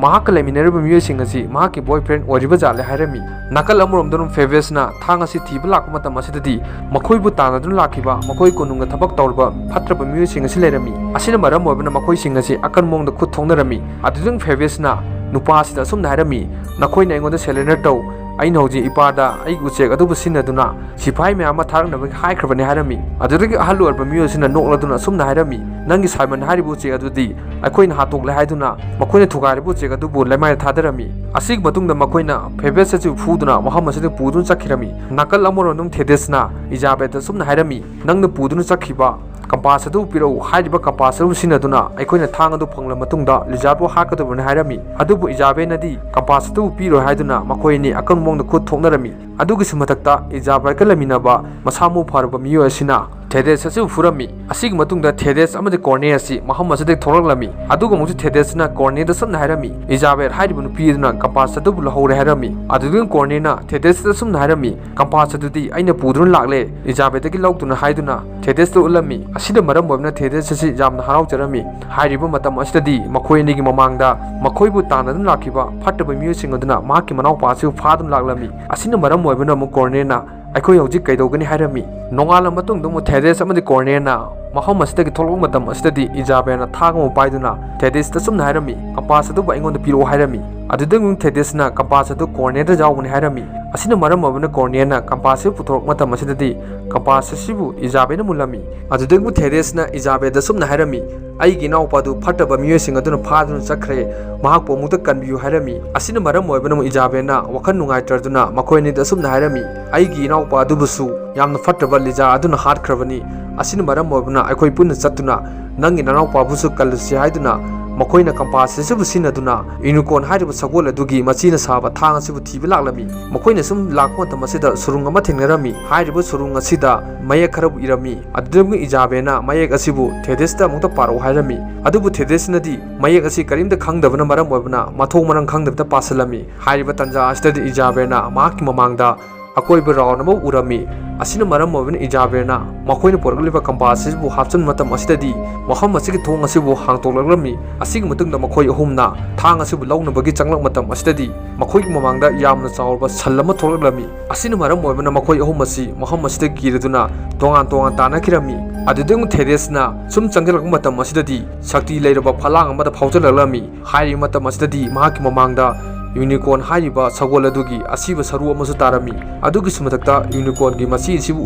"ꯃꯍꯥꯛꯀ ꯂꯩꯃꯤꯟꯅꯔꯤꯕ ꯃꯤꯑꯣꯏꯁꯤꯡ ꯑꯁꯤ ꯃꯍꯥꯛꯀꯤ ꯕꯣꯏꯐ꯭ꯔꯦꯟ ꯑꯣꯏꯔꯤꯕ ꯖꯥꯠꯂꯦ" ꯍꯥꯏꯔꯝꯃꯤ꯫ ꯅꯥꯀꯜ ꯑꯃꯔꯣꯝꯗꯅ ꯐꯦꯕꯦꯁꯅ ꯊꯥꯡ ꯑꯁꯤ ꯊꯤꯕ ꯂꯥꯛꯄ ꯃꯇꯝ ꯑꯁꯤꯗꯗꯤ ꯃꯈꯣꯏꯕꯨ ꯇꯥꯟꯅꯗꯨꯅ ꯂꯥꯛꯈꯤꯕ ꯃꯈꯣꯏ ꯀꯣꯅꯨꯡꯗ ꯊꯕꯛ ꯇꯧꯔꯤꯕ ꯐꯠꯇ꯭ꯔꯕ ꯃꯤꯑꯣꯏꯁꯤꯡ ꯑꯁꯤ ꯂꯩꯔꯝꯃꯤ꯫ ꯑꯁꯤꯅ ꯃꯔꯝ ꯑꯣꯏꯕꯅ ꯃꯈꯣꯏꯁꯤꯡ ꯑꯁꯤ ꯑꯀꯟꯕ ꯃꯑꯣꯡꯗ ꯈꯨꯠ ꯊꯣꯡꯅꯔꯝꯃꯤ꯫ ꯑꯗꯨꯗꯨꯅ ꯐꯦꯕꯦꯁꯅ ꯅꯨꯄꯥ ꯑꯁꯤꯗ ꯑꯁꯨꯝꯅ ꯍꯥꯏꯔꯝꯃꯤ, "ꯅꯈꯣꯏꯅ ꯑꯩꯉꯣꯟꯗ ꯁꯦꯂꯦꯟꯗꯔ ꯇꯧ, "ꯑꯩꯅ ꯍꯧꯖꯤꯛ ꯏꯄꯥꯗ ꯑꯩꯒꯤ ꯎꯆꯦꯛ ꯑꯗꯨꯕꯨ ꯁꯤꯖꯤꯟꯅꯗꯨꯅ ꯁꯤꯐꯥꯏ ꯃꯌꯥꯝ ꯑꯃ ꯊꯥꯔꯛꯅꯕꯒꯤ ꯍꯥꯏꯈ꯭ꯔꯕꯅꯤ" ꯍꯥꯏꯔꯝꯃꯤ꯫ ꯑꯗꯨꯗꯒꯤ ꯑꯍꯜ ꯑꯣꯏꯔꯕ ꯃꯤꯑꯣꯏ ꯑꯁꯤꯅ ꯅꯣꯛꯂꯗꯨꯅ ꯑꯁꯨꯝꯅ ꯍꯥꯏꯔꯝꯃꯤ, "ꯅꯪꯒꯤ ꯁꯥꯏꯃꯟ ꯍꯥꯏꯔꯤꯕ ꯎꯆꯦꯛ ꯑꯗꯨꯗꯤ ꯑꯩꯈꯣꯏꯅ ꯍꯥꯠꯇꯣꯛꯂꯦ" ꯍꯥꯏꯗꯨꯅ ꯃꯈꯣꯏꯅ ꯊꯨꯒꯥꯏꯔꯤꯕ ꯎꯆꯦꯛ ꯑꯗꯨꯕꯨ ꯂꯩꯃꯥꯏꯗ ꯊꯥꯗꯔꯝꯃꯤ꯫ ꯑꯁꯤꯒꯤ ꯃꯇꯨꯡꯗ ꯃꯈꯣꯏꯅ ꯐꯦꯕꯦꯁ ꯑꯁꯤꯕꯨ ꯐꯨꯗꯨꯅ ꯃꯐꯝ ꯑꯁꯤꯗ ꯄꯨꯗꯨꯅ ꯆꯠꯈꯤꯔꯝꯃꯤ꯫ ꯅꯥꯀꯜ ꯑꯃꯔꯣꯝꯗ ꯊꯦꯗꯦꯁꯅ ꯏꯖꯥꯕꯦꯠꯇ ꯑꯁꯨꯝꯅ ꯍꯥꯏꯔꯝꯃꯤ, "ꯅꯪꯅ ꯄꯨꯗꯨꯅ ꯆꯠꯈꯤꯕ ꯀꯝꯄꯥꯁ ꯑꯗꯨ ꯄꯤꯔꯛꯎ꯫ ꯍꯥꯏꯔꯤꯕ ꯀꯝꯄꯥꯁ ꯑꯗꯨ ꯁꯤꯖꯤꯟꯅꯗꯨꯅ ꯑꯩꯈꯣꯏꯅ ꯊꯥꯡ ꯑꯗꯨ ꯐꯪꯂꯕ ꯃꯇꯨꯡꯗ ꯂꯤꯖꯥꯔꯗꯕꯨ ꯍꯥꯠꯀꯗꯕꯅꯤ" ꯍꯥꯏꯔꯝꯃꯤ꯫ ꯑꯗꯨꯕꯨ ꯏꯖꯥꯕꯦꯠꯅꯗꯤ ꯀꯝꯄꯥꯁ ꯑꯗꯨ ꯄꯤꯔꯣꯏ ꯍꯥꯏꯗꯨꯅ ꯃꯈꯣꯏ ꯑꯅꯤ ꯑꯀꯟꯕ ꯃꯑꯣꯡꯗ ꯈꯨꯠ ꯊꯣꯛꯅꯔꯝꯃꯤ꯫ ꯑꯗꯨꯒꯤꯁꯨ ꯃꯊꯛꯇ ꯏꯖꯥꯕꯦꯠꯀ ꯂꯩꯃꯤꯟꯅꯕ ꯃꯁꯥ ꯃꯎ ꯐꯔꯕ ꯃꯤꯑꯣꯏ ꯑꯁꯤꯅ ꯊꯦꯗꯦꯁ ꯑꯁꯤꯕꯨ ꯐꯨꯔꯝꯃꯤ꯫ ꯑꯁꯤꯒꯤ ꯃꯇꯨꯡꯗ ꯊꯦꯗꯦꯁ ꯑꯃꯗꯤ ꯀꯣꯔꯅꯦ ꯑꯁꯤ ꯃꯐꯝ ꯑꯁꯤꯗꯒꯤ ꯊꯣꯛꯂꯛꯂꯝꯃꯤ꯫ ꯑꯗꯨꯒ ꯑꯃꯨꯛꯁꯨ ꯊꯦꯗꯦꯁꯅ ꯀꯣꯔꯅꯦꯗ ꯑꯁꯨꯝꯅ ꯍꯥꯏꯔꯝꯃꯤ, "ꯏꯖꯥꯕꯦꯠ ꯍꯥꯏꯔꯤꯕ ꯅꯨꯄꯤ ꯑꯗꯨꯅ ꯀꯝꯄꯥꯁ ꯑꯗꯨꯕꯨ ꯂꯧꯍꯧꯔꯦ" ꯍꯥꯏꯔꯝꯃꯤ꯫ ꯑꯗꯨꯗꯒꯤ ꯀꯣꯔꯅꯦꯅ ꯊꯦꯗꯦꯁꯇ ꯑꯁꯨꯝꯅ ꯍꯥꯏꯔꯝꯃꯤ, "ꯀꯝꯄꯥꯁ ꯑꯗꯨꯗꯤ ꯑꯩꯅ ꯄꯨꯗꯨꯅ ꯂꯥꯛꯂꯦ, ꯏꯖꯥꯕꯦꯠꯇꯒꯤ ꯂꯧꯗꯨꯅ" ꯍꯥꯏꯗꯨꯅ ꯊꯦꯗꯦꯁꯇ ꯎꯠꯂꯝꯃꯤ꯫ ꯑꯁꯤꯅ ꯃꯔꯝ ꯑꯣꯏꯗꯨꯅ ꯊꯦꯗꯦꯁ ꯑꯁꯤ ꯌꯥꯝꯅ ꯍꯔꯥꯎꯖꯔꯝꯃꯤ꯫ ꯍꯥꯏꯔꯤꯕ ꯃꯇꯝ ꯑꯁꯤꯗꯗꯤ ꯃꯈꯣꯏ ꯑꯅꯤꯒꯤ ꯃꯃꯥꯡꯗ ꯃꯈꯣꯏꯕꯨ ꯇꯥꯟꯅꯗꯨꯅ ꯂꯥꯛꯈꯤꯕ ꯐꯠꯇꯕ ꯃꯤꯑꯣꯏꯁꯤꯡ ꯑꯗꯨꯅ ꯃꯍꯥꯛꯀꯤ ꯃꯅꯥꯎꯄꯥ ꯑꯁꯤꯕꯨ ꯐꯥꯗꯨꯅ ꯂꯥꯛꯂꯝꯃꯤ꯫ ꯑꯁꯤꯅ ꯃꯔꯝ ꯑꯣꯏꯕꯅ ꯑꯃꯨꯛ ꯀꯣꯔꯅꯦꯅ "ꯑꯩꯈꯣꯏ ꯍꯧꯖꯤꯛ ꯀꯩꯗꯧꯒꯅꯤ?" ꯍꯥꯏꯔꯝꯃꯤ꯫ ꯅꯣꯡꯉꯥꯜꯂ ꯃꯇꯨꯡꯗ ꯑꯃꯨꯛ ꯊꯦꯗꯦꯁ ꯑꯃꯗꯤ ꯀꯣꯔꯅꯦꯅ ꯃꯐꯝ ꯑꯁꯤꯗꯒꯤ ꯊꯣꯛꯂꯛꯄ ꯃꯇꯝ ꯑꯁꯤꯗꯗꯤ ꯏꯖꯥꯕꯦꯜꯅ ꯊꯥꯡ ꯑꯃ ꯄꯥꯏꯗꯨꯅ ꯊꯦꯗꯦꯁꯇ ꯑꯁꯨꯝꯅ ꯍꯥꯏꯔꯝꯃꯤ, "ꯀꯝꯄꯥꯁ ꯑꯗꯨꯕꯨ ꯑꯩꯉꯣꯟꯗ ꯄꯤꯔꯛꯑꯣ" ꯍꯥꯏꯔꯝꯃꯤ꯫ ꯑꯗꯨꯗꯒꯤ ꯑꯃꯨꯛ ꯊꯦꯗꯦꯁꯅ ꯀꯝꯄꯥꯁ ꯑꯗꯨ ꯀꯣꯔꯅꯦꯗ ꯌꯥꯎꯕꯅꯤ ꯍꯥꯏꯔꯝꯃꯤ꯫ ꯑꯁꯤꯅ ꯃꯔꯝ ꯑꯣꯏꯕꯅ ꯀꯣꯔꯅꯦꯅ ꯀꯝꯄꯥꯁ ꯑꯁꯤ ꯄꯨꯊꯣꯔꯛꯄ ꯃꯇꯝ ꯑꯁꯤꯗꯗꯤ ꯀꯝꯄꯥꯁ ꯑꯁꯤꯕꯨ ꯏꯖꯥꯕꯦꯜꯅ ꯃꯨꯜꯂꯝꯃꯤ꯫ ꯑꯗꯨꯗꯒꯤ ꯑꯃꯨꯛ ꯊꯦꯗꯦꯁꯅ ꯏꯖꯥꯕꯦꯜꯗ ꯑꯁꯨꯝꯅ ꯍꯥꯏꯔꯝꯃꯤ, "ꯑꯩꯒꯤ ꯏꯅꯥꯎꯄꯥꯗꯨ ꯐꯠꯇꯕ ꯃꯤꯑꯣꯏꯁꯤꯡ ꯑꯗꯨꯅ ꯐꯥꯗꯨꯅ ꯆꯠꯈ꯭ꯔꯦ, ꯃꯍꯥꯛꯄꯨ ꯑꯃꯨꯛꯇ ꯀꯟꯕꯤꯌꯨ" ꯍꯥꯏꯔꯝꯃꯤ꯫ ꯑꯁꯤꯅ ꯃꯔꯝ ꯑꯣꯏꯕꯅ ꯑꯃꯨꯛ ꯏꯖꯥꯕꯦꯜꯅ ꯋꯥꯈꯜ ꯅꯨꯡꯉꯥꯏꯇ꯭ꯔꯗꯨꯅ ꯃꯈꯣꯏ ꯑꯅꯤꯗ ꯑꯁꯨꯝꯅ ꯍꯥꯏꯔꯝꯃꯤ, "ꯑꯩꯒꯤ ꯏꯅꯥꯎꯄꯥ ꯑꯗꯨꯕꯨꯁꯨ ꯌꯥꯝꯅ ꯐꯠꯇꯕ ꯂꯤꯖꯥ ꯑꯗꯨꯅ ꯍꯥꯠꯈ꯭ꯔꯕꯅꯤ꯫ ꯑꯁꯤꯅ ꯃꯔꯝ ꯑꯣꯏꯕꯅ ꯑꯩꯈꯣꯏ ꯄꯨꯟꯅ ꯆꯠꯇꯨꯅ ꯅꯪꯒꯤ ꯅꯅꯥꯎꯄꯥꯕꯨꯁꯨ ꯀꯜꯂꯨꯁꯤ" ꯍꯥꯏꯗꯨꯅ ꯃꯈꯣꯏꯅ ꯀꯝꯄꯥꯁ ꯑꯁꯤꯕꯨ ꯁꯤꯖꯤꯟꯅꯗꯨꯅ ꯌꯨꯅꯤꯀꯣꯔꯟ ꯍꯥꯏꯔꯤꯕ ꯁꯒꯣꯜ ꯑꯗꯨꯒꯤ ꯃꯆꯤꯅ ꯁꯥꯕ ꯊꯥꯡ ꯑꯁꯤꯕꯨ ꯊꯤꯕ ꯂꯥꯛꯂꯝꯃꯤ꯫ ꯃꯈꯣꯏꯅ ꯁꯨꯝ ꯂꯥꯛꯄ ꯃꯇꯝ ꯑꯁꯤꯗ ꯁꯨꯔꯨꯡ ꯑꯃ ꯊꯦꯡꯅꯔꯝꯃꯤ꯫ ꯍꯥꯏꯔꯤꯕ ꯁꯨꯔꯨꯡ ꯑꯁꯤꯗ ꯃꯌꯦꯛ ꯈꯔꯕꯨ ꯏꯔꯝꯃꯤ꯫ ꯑꯗꯨꯗꯒꯤ ꯏꯖꯥꯕꯦꯜꯅ ꯃꯌꯦꯛ ꯑꯁꯤꯕꯨ ꯊꯦꯗꯦꯁꯇ ꯑꯃꯨꯛꯇ ꯄꯥꯔꯛꯎ ꯍꯥꯏꯔꯝꯃꯤ꯫ ꯑꯗꯨꯕꯨ ꯊꯦꯗꯦꯁꯅꯗꯤ ꯃꯌꯦꯛ ꯑꯁꯤ ꯀꯔꯤꯝꯇ ꯈꯪꯗꯕꯅ ꯃꯔꯝ ꯑꯣꯏꯕꯅ ꯃꯊꯣꯡ ꯃꯔꯝ ꯈꯪꯗꯕꯗ ꯄꯥꯁꯤꯜꯂꯝꯃꯤ꯫ ꯍꯥꯏꯔꯤꯕ ꯇꯥꯟꯖꯥ ꯑꯁꯤꯗꯗꯤ ꯏꯖꯥꯕꯦꯜꯅ ꯃꯍꯥꯛꯀꯤ ꯃꯃꯥꯡꯗ ꯑꯀꯣꯏꯕ ꯔꯥꯎꯟ ꯑꯃ ꯎꯔꯝꯃꯤ꯫ ꯑꯁꯤꯅ ꯃꯔꯝ ꯑꯣꯏꯕꯅ ꯏꯖꯥꯕꯦꯜꯅ ꯃꯈꯣꯏꯅ ꯄꯨꯔꯛꯂꯤꯕ ꯀꯝꯄꯥꯁ ꯑꯁꯤꯕꯨ ꯍꯥꯞꯆꯤꯟꯕ ꯃꯇꯝ ꯑꯁꯤꯗꯗꯤ ꯃꯐꯝ ꯑꯁꯤꯒꯤ ꯊꯣꯡ ꯑꯁꯤꯕꯨ ꯍꯥꯡꯗꯣꯛꯂꯛꯂꯝꯃꯤ꯫ ꯑꯁꯤꯒꯤ ꯃꯇꯨꯡꯗ ꯃꯈꯣꯏ ꯑꯍꯨꯝꯅ ꯊꯥꯡ ꯑꯁꯤꯕꯨ ꯂꯧꯅꯕꯒꯤ ꯆꯪꯂꯛꯄ ꯃꯇꯝ ꯑꯁꯤꯗꯗꯤ ꯃꯈꯣꯏꯒꯤ ꯃꯃꯥꯡꯗ ꯌꯥꯝꯅ ꯆꯥꯎꯔꯕ ꯁꯟ ꯑꯃ ꯊꯣꯛꯂꯛꯂꯝꯃꯤ꯫ ꯑꯁꯤꯅ ꯃꯔꯝ ꯑꯣꯏꯕꯅ ꯃꯈꯣꯏ ꯑꯍꯨꯝ ꯑꯁꯤ ꯃꯐꯝ ꯑꯁꯤꯗ ꯀꯤꯔꯗꯨꯅ ꯇꯣꯉꯥꯟ ꯇꯣꯉꯥꯟ ꯇꯥꯟꯅꯈꯤꯔꯝꯃꯤ꯫ ꯑꯗꯨꯗꯒꯤ ꯑꯃꯨꯛ ꯊꯦꯗꯦꯁꯅ ꯁꯨꯝ ꯆꯪꯁꯤꯜꯂꯛꯄ ꯃꯇꯝ ꯑꯁꯤꯗꯗꯤ ꯁꯛꯇꯤ ꯂꯩꯔꯕ ꯐꯂꯥꯡ ꯑꯃꯗ ꯐꯥꯎꯖꯜꯂꯛꯂꯝꯃꯤ꯫ ꯍꯥꯏꯔꯤꯕ ꯃꯇꯝ ꯑꯁꯤꯗꯗꯤ ꯃꯍꯥꯛꯀꯤ ꯃꯃꯥꯡꯗ ꯌꯨꯅꯤꯀꯣꯔꯟ ꯍꯥꯏꯔꯤꯕ ꯁꯒꯣꯜ ꯑꯗꯨꯒꯤ ꯑꯁꯤꯕ ꯁꯔꯨ ꯑꯃꯁꯨ ꯇꯥꯔꯝꯃꯤ꯫ ꯑꯗꯨꯒꯤꯁꯨ ꯃꯊꯛꯇ ꯌꯨꯅꯤꯀꯣꯔꯟꯒꯤ ꯃꯆꯤ ꯑꯁꯤꯕꯨ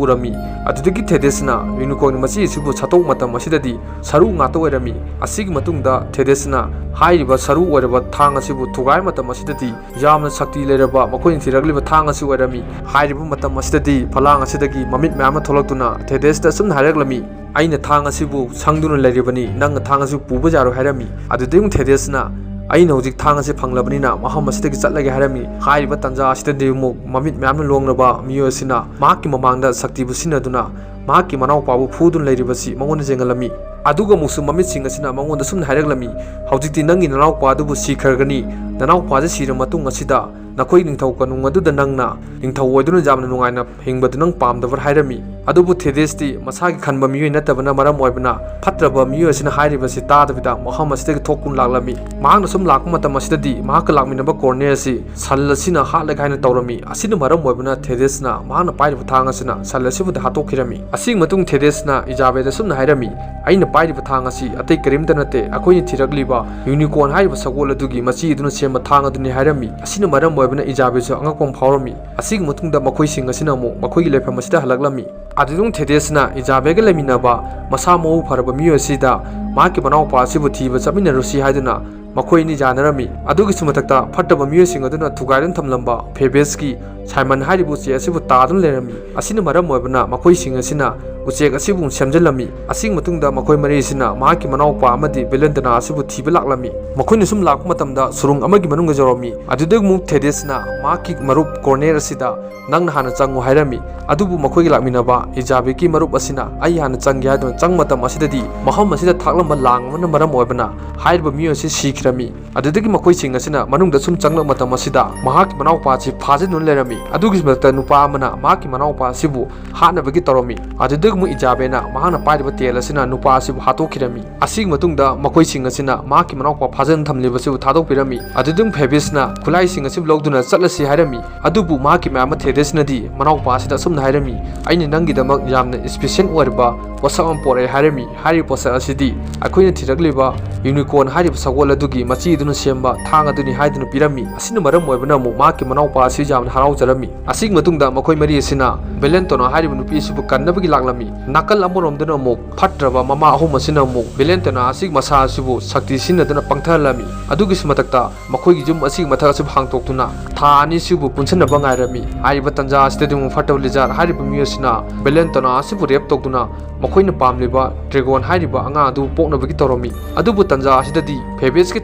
ꯎꯔꯝꯃꯤ꯫ ꯑꯗꯨꯗꯒꯤ ꯊꯦꯗꯦꯁꯅ ꯌꯨꯅꯤꯀꯣꯔꯟꯒꯤ ꯃꯆꯤ ꯑꯁꯤꯕꯨ ꯁꯠꯇꯣꯛ ꯃꯇꯝ ꯑꯁꯤꯗꯗꯤ ꯁꯔꯨ ꯉꯥꯛꯇ ꯑꯣꯏꯔꯝꯃꯤ꯫ ꯑꯁꯤꯒꯤ ꯃꯇꯨꯡꯗ ꯊꯦꯗꯦꯁꯅ ꯍꯥꯏꯔꯤꯕ ꯁꯔꯨ ꯑꯣꯏꯔꯕ ꯊꯥꯡ ꯑꯁꯤꯕꯨ ꯊꯨꯒꯥꯏ ꯃꯇꯝ ꯑꯁꯤꯗꯗꯤ ꯌꯥꯝꯅ ꯁꯛꯇꯤ ꯂꯩꯔꯕ ꯃꯈꯣꯏꯅ ꯊꯤꯔꯛꯂꯤꯕ ꯊꯥꯡ ꯑꯁꯤ ꯑꯣꯏꯔꯝꯃꯤ꯫ ꯍꯥꯏꯔꯤꯕ ꯃꯇꯝ ꯑꯁꯤꯗꯗꯤ ꯐꯂꯥꯡ ꯑꯁꯤꯗꯒꯤ ꯃꯃꯤꯠ ꯃꯌꯥꯝ ꯑꯃ ꯊꯣꯛꯂꯛꯇꯨꯅ ꯊꯦꯗꯦꯁꯇ ꯑꯁꯨꯝꯅ ꯍꯥꯏꯔꯛꯂꯝꯃꯤ, "ꯑꯩꯅ ꯊꯥꯡ ꯑꯁꯤꯕꯨ ꯁꯪꯗꯨꯅ ꯂꯩꯔꯤꯕꯅꯤ, ꯅꯪꯅ ꯊꯥꯡ ꯑꯁꯤꯕꯨ ꯄꯨꯕ ꯌꯥꯔꯣꯏ" ꯍꯥꯏꯔꯝꯃꯤ꯫ ꯑꯗꯨꯗꯒꯤ ꯑꯃꯨꯛ ꯊꯦꯗꯦꯁꯅ, "ꯑꯩꯅ ꯍꯧꯖꯤꯛ ꯊꯥꯡ ꯑꯁꯤ ꯐꯪꯂꯕꯅꯤꯅ ꯃꯐꯝ ꯑꯁꯤꯗꯒꯤ ꯆꯠꯂꯒꯦ" ꯍꯥꯏꯔꯝꯃꯤ꯫ ꯍꯥꯏꯔꯤꯕ ꯇꯥꯟꯖꯥ ꯑꯁꯤꯗꯗꯤ ꯑꯃꯨꯛ ꯃꯃꯤꯠ ꯃꯌꯥꯝꯅ ꯂꯣꯡꯂꯕ ꯃꯤꯑꯣꯏ ꯑꯁꯤꯅ ꯃꯍꯥꯛꯀꯤ ꯃꯃꯥꯡꯗ ꯁꯛꯇꯤꯕꯨ ꯁꯤꯖꯤꯟꯅꯗꯨꯅ ꯃꯍꯥꯛꯀꯤ ꯃꯅꯥꯎꯄꯥꯕꯨ ꯐꯨꯗꯨꯅ ꯂꯩꯔꯤꯕꯁꯤ ꯃꯉꯣꯟꯗ ꯌꯦꯡꯍꯜꯂꯝꯃꯤ꯫ ꯑꯗꯨꯒ ꯑꯃꯨꯛꯁꯨ ꯃꯃꯤꯠꯁꯤꯡ ꯑꯁꯤꯅ ꯃꯉꯣꯟꯗ ꯁꯨꯝꯅ ꯍꯥꯏꯔꯛꯂꯝꯃꯤ, "ꯍꯧꯖꯤꯛꯇꯤ ꯅꯪꯒꯤ ꯅꯅꯥꯎꯄꯥ ꯑꯗꯨꯕꯨ ꯁꯤꯈ꯭ꯔꯒꯅꯤ꯫ ꯅꯅꯥꯎꯄꯥꯁꯤ ꯁꯤꯔꯕ ꯃꯇꯨꯡ ꯑꯁꯤꯗ ꯅꯈꯣꯏ ꯅꯤꯡꯊꯧ ꯀꯣꯅꯨꯡ ꯑꯗꯨꯗ ꯅꯪꯅ ꯅꯤꯡꯊꯧ ꯑꯣꯏꯗꯨꯅ ꯌꯥꯝꯅ ꯅꯨꯡꯉꯥꯏꯅ ꯍꯤꯡꯕꯗꯨ ꯅꯪ ꯄꯥꯝꯗꯕ꯭ꯔꯥ?" ꯍꯥꯏꯔꯝꯃꯤ꯫ ꯑꯗꯨꯕꯨ ꯊꯦꯗꯦꯁꯇꯤ ꯃꯁꯥꯒꯤ ꯈꯟꯕ ꯃꯤꯑꯣꯏ ꯅꯠꯇꯕꯅ ꯃꯔꯝ ꯑꯣꯏꯕꯅ ꯐꯠꯇ꯭ꯔꯕ ꯃꯤꯑꯣꯏ ꯑꯁꯤꯅ ꯍꯥꯏꯔꯤꯕꯁꯤ ꯇꯥꯗꯕꯤꯗ ꯃꯐꯝ ꯑꯁꯤꯗꯒꯤ ꯊꯣꯛꯇꯨꯅ ꯂꯥꯛꯂꯝꯃꯤ꯫ ꯃꯍꯥꯛꯅ ꯁꯨꯝ ꯂꯥꯛꯄ ꯃꯇꯝ ꯑꯁꯤꯗꯗꯤ ꯃꯍꯥꯛꯀ ꯂꯥꯛꯃꯤꯟꯅꯕ ꯀꯣꯔꯅꯦꯜ ꯑꯁꯤ ꯁꯟ ꯑꯁꯤꯅ ꯍꯥꯠꯂꯒꯦ ꯍꯥꯏꯅ ꯇꯧꯔꯝꯃꯤ꯫ ꯑꯁꯤꯅ ꯃꯔꯝ ꯑꯣꯏꯕꯅ ꯊꯦꯗꯦꯁꯅ ꯃꯍꯥꯛꯅ ꯄꯥꯏꯔꯤꯕ ꯊꯥꯡ ꯑꯁꯤꯅ ꯁꯟ ꯑꯁꯤꯕꯨꯗꯤ ꯍꯥꯠꯇꯣꯛꯈꯤꯔꯝꯃꯤ꯫ ꯑꯁꯤꯒꯤ ꯃꯇꯨꯡ ꯊꯦꯗꯦꯁꯅ ꯏꯖꯥꯕꯦꯗ ꯁꯨꯝꯅ ꯍꯥꯏꯔꯝꯃꯤ, "ꯑꯩꯅ ꯄꯥꯏꯔꯤꯕ ꯊꯥꯡ ꯑꯁꯤ ꯑꯇꯩ ꯀꯔꯤꯝꯇ ꯅꯠꯇꯦ, ꯑꯩꯈꯣꯏꯅ ꯊꯤꯔꯛꯂꯤꯕ ꯌꯨꯅꯤꯀꯣꯔꯟ ꯍꯥꯏꯔꯤꯕ ꯁꯒꯣꯜ ꯑꯗꯨꯒꯤ ꯃꯆꯤ ꯑꯗꯨꯅ ꯁꯦꯝꯕ ꯊꯥꯡ ꯑꯗꯨꯅꯤ" ꯍꯥꯏꯔꯝꯃꯤ꯫ ꯑꯁꯤꯅ ꯃꯔꯝ ꯑꯣꯏꯕꯅ ꯏꯖꯥꯕꯦꯗꯁꯨ ꯑꯉꯛꯄ ꯑꯃ ꯐꯥꯎꯔꯝꯃꯤ꯫ ꯑꯁꯤꯒꯤ ꯃꯇꯨꯡꯗ ꯃꯈꯣꯏꯁꯤꯡ ꯑꯁꯤꯅ ꯑꯃꯨꯛ ꯃꯈꯣꯏꯒꯤ ꯂꯩꯐꯝ ꯑꯁꯤꯗ ꯍꯜꯂꯛꯂꯝꯃꯤ꯫ ꯑꯗꯨꯗꯨꯝ ꯊꯦꯗꯦꯁꯅ ꯏꯖꯥꯕꯦꯜꯒ ꯂꯩꯃꯤꯟꯅꯕ ꯃꯁꯥ ꯃꯎ ꯐꯔꯕ ꯃꯤꯑꯣꯏ ꯑꯁꯤꯗ ꯃꯍꯥꯛꯀꯤ ꯃꯅꯥꯎꯄꯥ ꯑꯁꯤꯕꯨ ꯊꯤꯕ ꯆꯠꯃꯤꯟꯅꯔꯨꯁꯤ ꯍꯥꯏꯗꯨꯅ ꯃꯈꯣꯏ ꯑꯅꯤ ꯌꯥꯅꯔꯝꯃꯤ꯫ ꯑꯗꯨꯒꯤꯁꯨ ꯃꯊꯛꯇ ꯐꯠꯇꯕ ꯃꯤꯑꯣꯏꯁꯤꯡ ꯑꯗꯨꯅ ꯊꯨꯒꯥꯏꯗꯨꯅ ꯊꯝꯂꯝꯕ ꯐꯦꯕꯦꯁꯀꯤ ꯁꯥꯏꯃꯟ ꯍꯥꯏꯔꯤꯕ ꯎꯆꯦꯛ ꯑꯁꯤꯕꯨ ꯇꯥꯗꯨꯅ ꯂꯩꯔꯝꯃꯤ꯫ ꯑꯁꯤꯅ ꯃꯔꯝ ꯑꯣꯏꯕꯅ ꯃꯈꯣꯏꯁꯤꯡ ꯑꯁꯤꯅ ꯎꯆꯦꯛ ꯑꯁꯤꯕꯨ ꯁꯦꯝꯖꯤꯜꯂꯝꯃꯤ꯫ ꯑꯁꯤꯒꯤ ꯃꯇꯨꯡꯗ ꯃꯈꯣꯏ ꯃꯔꯤ ꯑꯁꯤꯅ ꯃꯍꯥꯛꯀꯤ ꯃꯅꯥꯎꯄꯥ ꯑꯃꯗꯤ ꯕꯦꯂꯦꯟꯗꯅꯥ ꯑꯁꯤꯕꯨ ꯊꯤꯕ ꯂꯥꯛꯂꯝꯃꯤ꯫ ꯃꯈꯣꯏꯅ ꯁꯨꯝ ꯂꯥꯛꯄ ꯃꯇꯝꯗ ꯁꯨꯔꯨꯡ ꯑꯃꯒꯤ ꯃꯅꯨꯡꯗ ꯌꯧꯔꯝꯃꯤ꯫ ꯑꯗꯨꯗꯒꯤ ꯑꯃꯨꯛ ꯊꯦꯗꯦꯁꯅ ꯃꯍꯥꯛꯀꯤ ꯃꯔꯨꯞ ꯀꯣꯔꯅꯦꯜ ꯑꯁꯤꯗ, "ꯅꯪꯅ ꯍꯥꯟꯅ ꯆꯪꯉꯨ" ꯍꯥꯏꯔꯝꯃꯤ꯫ ꯑꯗꯨꯕꯨ ꯃꯈꯣꯏꯒ ꯂꯥꯛꯃꯤꯟꯅꯕ ꯏꯖꯥꯕꯦꯜꯒꯤ ꯃꯔꯨꯞ ꯑꯁꯤꯅ "ꯑꯩ ꯍꯥꯟꯅ ꯆꯪꯒꯦ" ꯍꯥꯏꯗꯨꯅ ꯆꯪꯕ ꯃꯇꯝ ꯑꯁꯤꯗꯗꯤ ꯃꯐꯝ ꯑꯁꯤꯗ ꯊꯥꯛꯂꯝꯕ ꯂꯥꯡ ꯑꯃꯅ ꯃꯔꯝ ꯑꯣꯏꯕꯅ ꯍꯥꯏꯔꯤꯕ ꯃꯤꯑꯣꯏ ꯑꯁꯤ ꯁꯤꯈꯤꯔꯝꯃꯤ꯫ ꯑꯗꯨꯗꯒꯤ ꯃꯈꯣꯏꯁꯤꯡ ꯑꯁꯤꯅ ꯃꯅꯨꯡꯗ ꯁꯨꯝ ꯆꯪꯂꯛꯄ ꯃꯇꯝ ꯑꯁꯤꯗ ꯃꯍꯥꯛꯀꯤ ꯃꯅꯥꯎꯄꯥ ꯑꯁꯤ ꯐꯥꯖꯤꯟꯗꯨꯅ ꯂꯩꯔꯝꯃꯤ꯫ ꯑꯗꯨꯒꯤ ꯃꯊꯛꯇ ꯅꯨꯄꯥ ꯑꯃꯅ ꯃꯍꯥꯛꯀꯤ ꯃꯅꯥꯎꯄꯥ ꯑꯁꯤꯕꯨ ꯍꯥꯠꯅꯕꯒꯤ ꯇꯧꯔꯝꯃꯤ꯫ ꯑꯗꯨꯗꯒꯤ ꯑꯃꯨꯛ ꯏꯖꯥꯕꯦꯜꯅ ꯃꯍꯥꯛꯅ ꯄꯥꯏꯔꯤꯕ ꯇꯦꯜ ꯑꯁꯤꯅ ꯅꯨꯄꯥ ꯑꯁꯤꯕꯨ ꯍꯥꯠꯇꯣꯛꯈꯤꯔꯝꯃꯤ꯫ ꯑꯁꯤꯒꯤ ꯃꯇꯨꯡꯗ ꯃꯈꯣꯏꯁꯤꯡ ꯑꯁꯤꯅ ꯃꯍꯥꯛꯀꯤ ꯃꯅꯥꯎꯄꯥ ꯐꯥꯖꯤꯟ ꯊꯝꯂꯤꯕꯁꯤꯕꯨ ꯊꯥꯗꯣꯛꯄꯤꯔꯝꯃꯤ꯫ ꯑꯗꯨꯗꯒꯤ ꯐꯦꯕꯤꯁꯅ ꯈꯨꯠꯂꯥꯏꯁꯤꯡ ꯑꯁꯤꯕꯨ ꯂꯧꯗꯨꯅ ꯆꯠꯂꯁꯤ ꯍꯥꯏꯔꯝꯃꯤ꯫ ꯑꯗꯨꯕꯨ ꯃꯍꯥꯛꯀꯤ ꯃꯌꯥꯝꯕ ꯊꯦꯗꯦꯁꯅꯗꯤ ꯃꯅꯥꯎꯄꯥ ꯑꯁꯤꯗ ꯑꯁꯨꯝꯅ ꯍꯥꯏꯔꯝꯃꯤ, "ꯑꯩꯅ ꯅꯪꯒꯤꯗꯃꯛ ꯌꯥꯝꯅ ꯏꯁꯄꯤꯁꯦꯜ ꯑꯣꯏꯔꯕ ꯄꯣꯠꯁꯛ ꯑꯃ ꯄꯣꯔꯛꯑꯦ" ꯍꯥꯏꯔꯝꯃꯤ꯫ ꯍꯥꯏꯔꯤꯕ ꯄꯣꯠꯁꯛ ꯑꯁꯤꯗꯤ ꯑꯩꯈꯣꯏꯅ ꯊꯤꯔꯛꯂꯤꯕ ꯌꯨꯅꯤꯀꯣꯔꯟ ꯍꯥꯏꯔꯤꯕ ꯁꯒꯣꯜ ꯑꯗꯨꯒꯤ ꯃꯆꯤ ꯑꯗꯨꯅ ꯁꯦꯝꯕ ꯊꯥꯡ ꯑꯗꯨꯅꯤ ꯍꯥꯏꯗꯨꯅ ꯄꯤꯔꯝꯃꯤ꯫ ꯑꯁꯤꯅ ꯃꯔꯝ ꯑꯣꯏꯕꯅ ꯑꯃꯨꯛ ꯃꯍꯥꯛꯀꯤ ꯃꯅꯥꯎꯄꯥ ꯑꯁꯤ ꯌꯥꯝꯅ ꯍꯔꯥꯎꯖꯔꯝꯃꯤ꯫ ꯑꯁꯤꯒꯤ ꯃꯇꯨꯡꯗ ꯃꯈꯣꯏ ꯃꯔꯤ ꯑꯁꯤꯅ ꯚꯦꯂꯦꯟꯇꯣꯅꯥ ꯍꯥꯏꯔꯤꯕ ꯅꯨꯄꯤ ꯑꯁꯤꯕꯨ ꯀꯟꯅꯕꯒꯤ ꯂꯥꯛꯂꯝꯃꯤ꯫ ꯅꯥꯀꯜ ꯑꯃꯔꯣꯝꯗꯅ ꯑꯃꯨꯛ ꯐꯠꯇ꯭ꯔꯕ ꯃꯃꯥ ꯑꯍꯨꯝ ꯑꯁꯤꯅ ꯑꯃꯨꯛ ꯚꯦꯂꯦꯟꯇꯣꯅꯥ ꯑꯁꯤꯒꯤ ꯃꯁꯥ ꯑꯁꯤꯕꯨ ꯁꯛꯇꯤ ꯁꯤꯖꯤꯟꯅꯗꯨꯅ ꯄꯪꯊꯍꯜꯂꯝꯃꯤ꯫ ꯑꯗꯨꯒꯤꯁꯨ ꯃꯊꯛꯇ ꯃꯈꯣꯏꯒꯤ ꯌꯨꯝ ꯑꯁꯤꯒꯤ ꯃꯊꯛ ꯑꯁꯤꯕꯨ ꯍꯥꯡꯗꯣꯛꯇꯨꯅ ꯊꯥ ꯑꯅꯤ ꯑꯁꯤꯕꯨ ꯄꯨꯟꯁꯤꯟꯅꯕ ꯉꯥꯏꯔꯝꯃꯤ꯫ ꯍꯥꯏꯔꯤꯕ ꯇꯥꯟꯖꯥ ꯑꯁꯤꯗꯗꯤ ꯑꯃꯨꯛ ꯐꯠꯇꯕ ꯂꯤꯖꯥꯔ ꯍꯥꯏꯔꯤꯕ ꯃꯤꯑꯣꯏ ꯑꯁꯤꯅ ꯚꯦꯂꯦꯟꯇꯣꯅꯥ ꯑꯁꯤꯕꯨ ꯔꯦꯞ ꯇꯧꯗꯨꯅ ꯃꯈꯣꯏꯅ ꯄꯥꯝꯂꯤꯕ ꯗ꯭ꯔꯦꯒꯣꯟ ꯍꯥꯏꯔꯤꯕ ꯑꯉꯥꯡ ꯑꯗꯨ ꯄꯣꯛꯅꯕꯒꯤ ꯇꯧꯔꯝꯃꯤ꯫ ꯑꯗꯨꯕꯨ ꯇꯥꯟꯖꯥ ꯑꯁꯤꯗꯗꯤ ꯐꯦꯕꯤꯌꯁꯀꯤ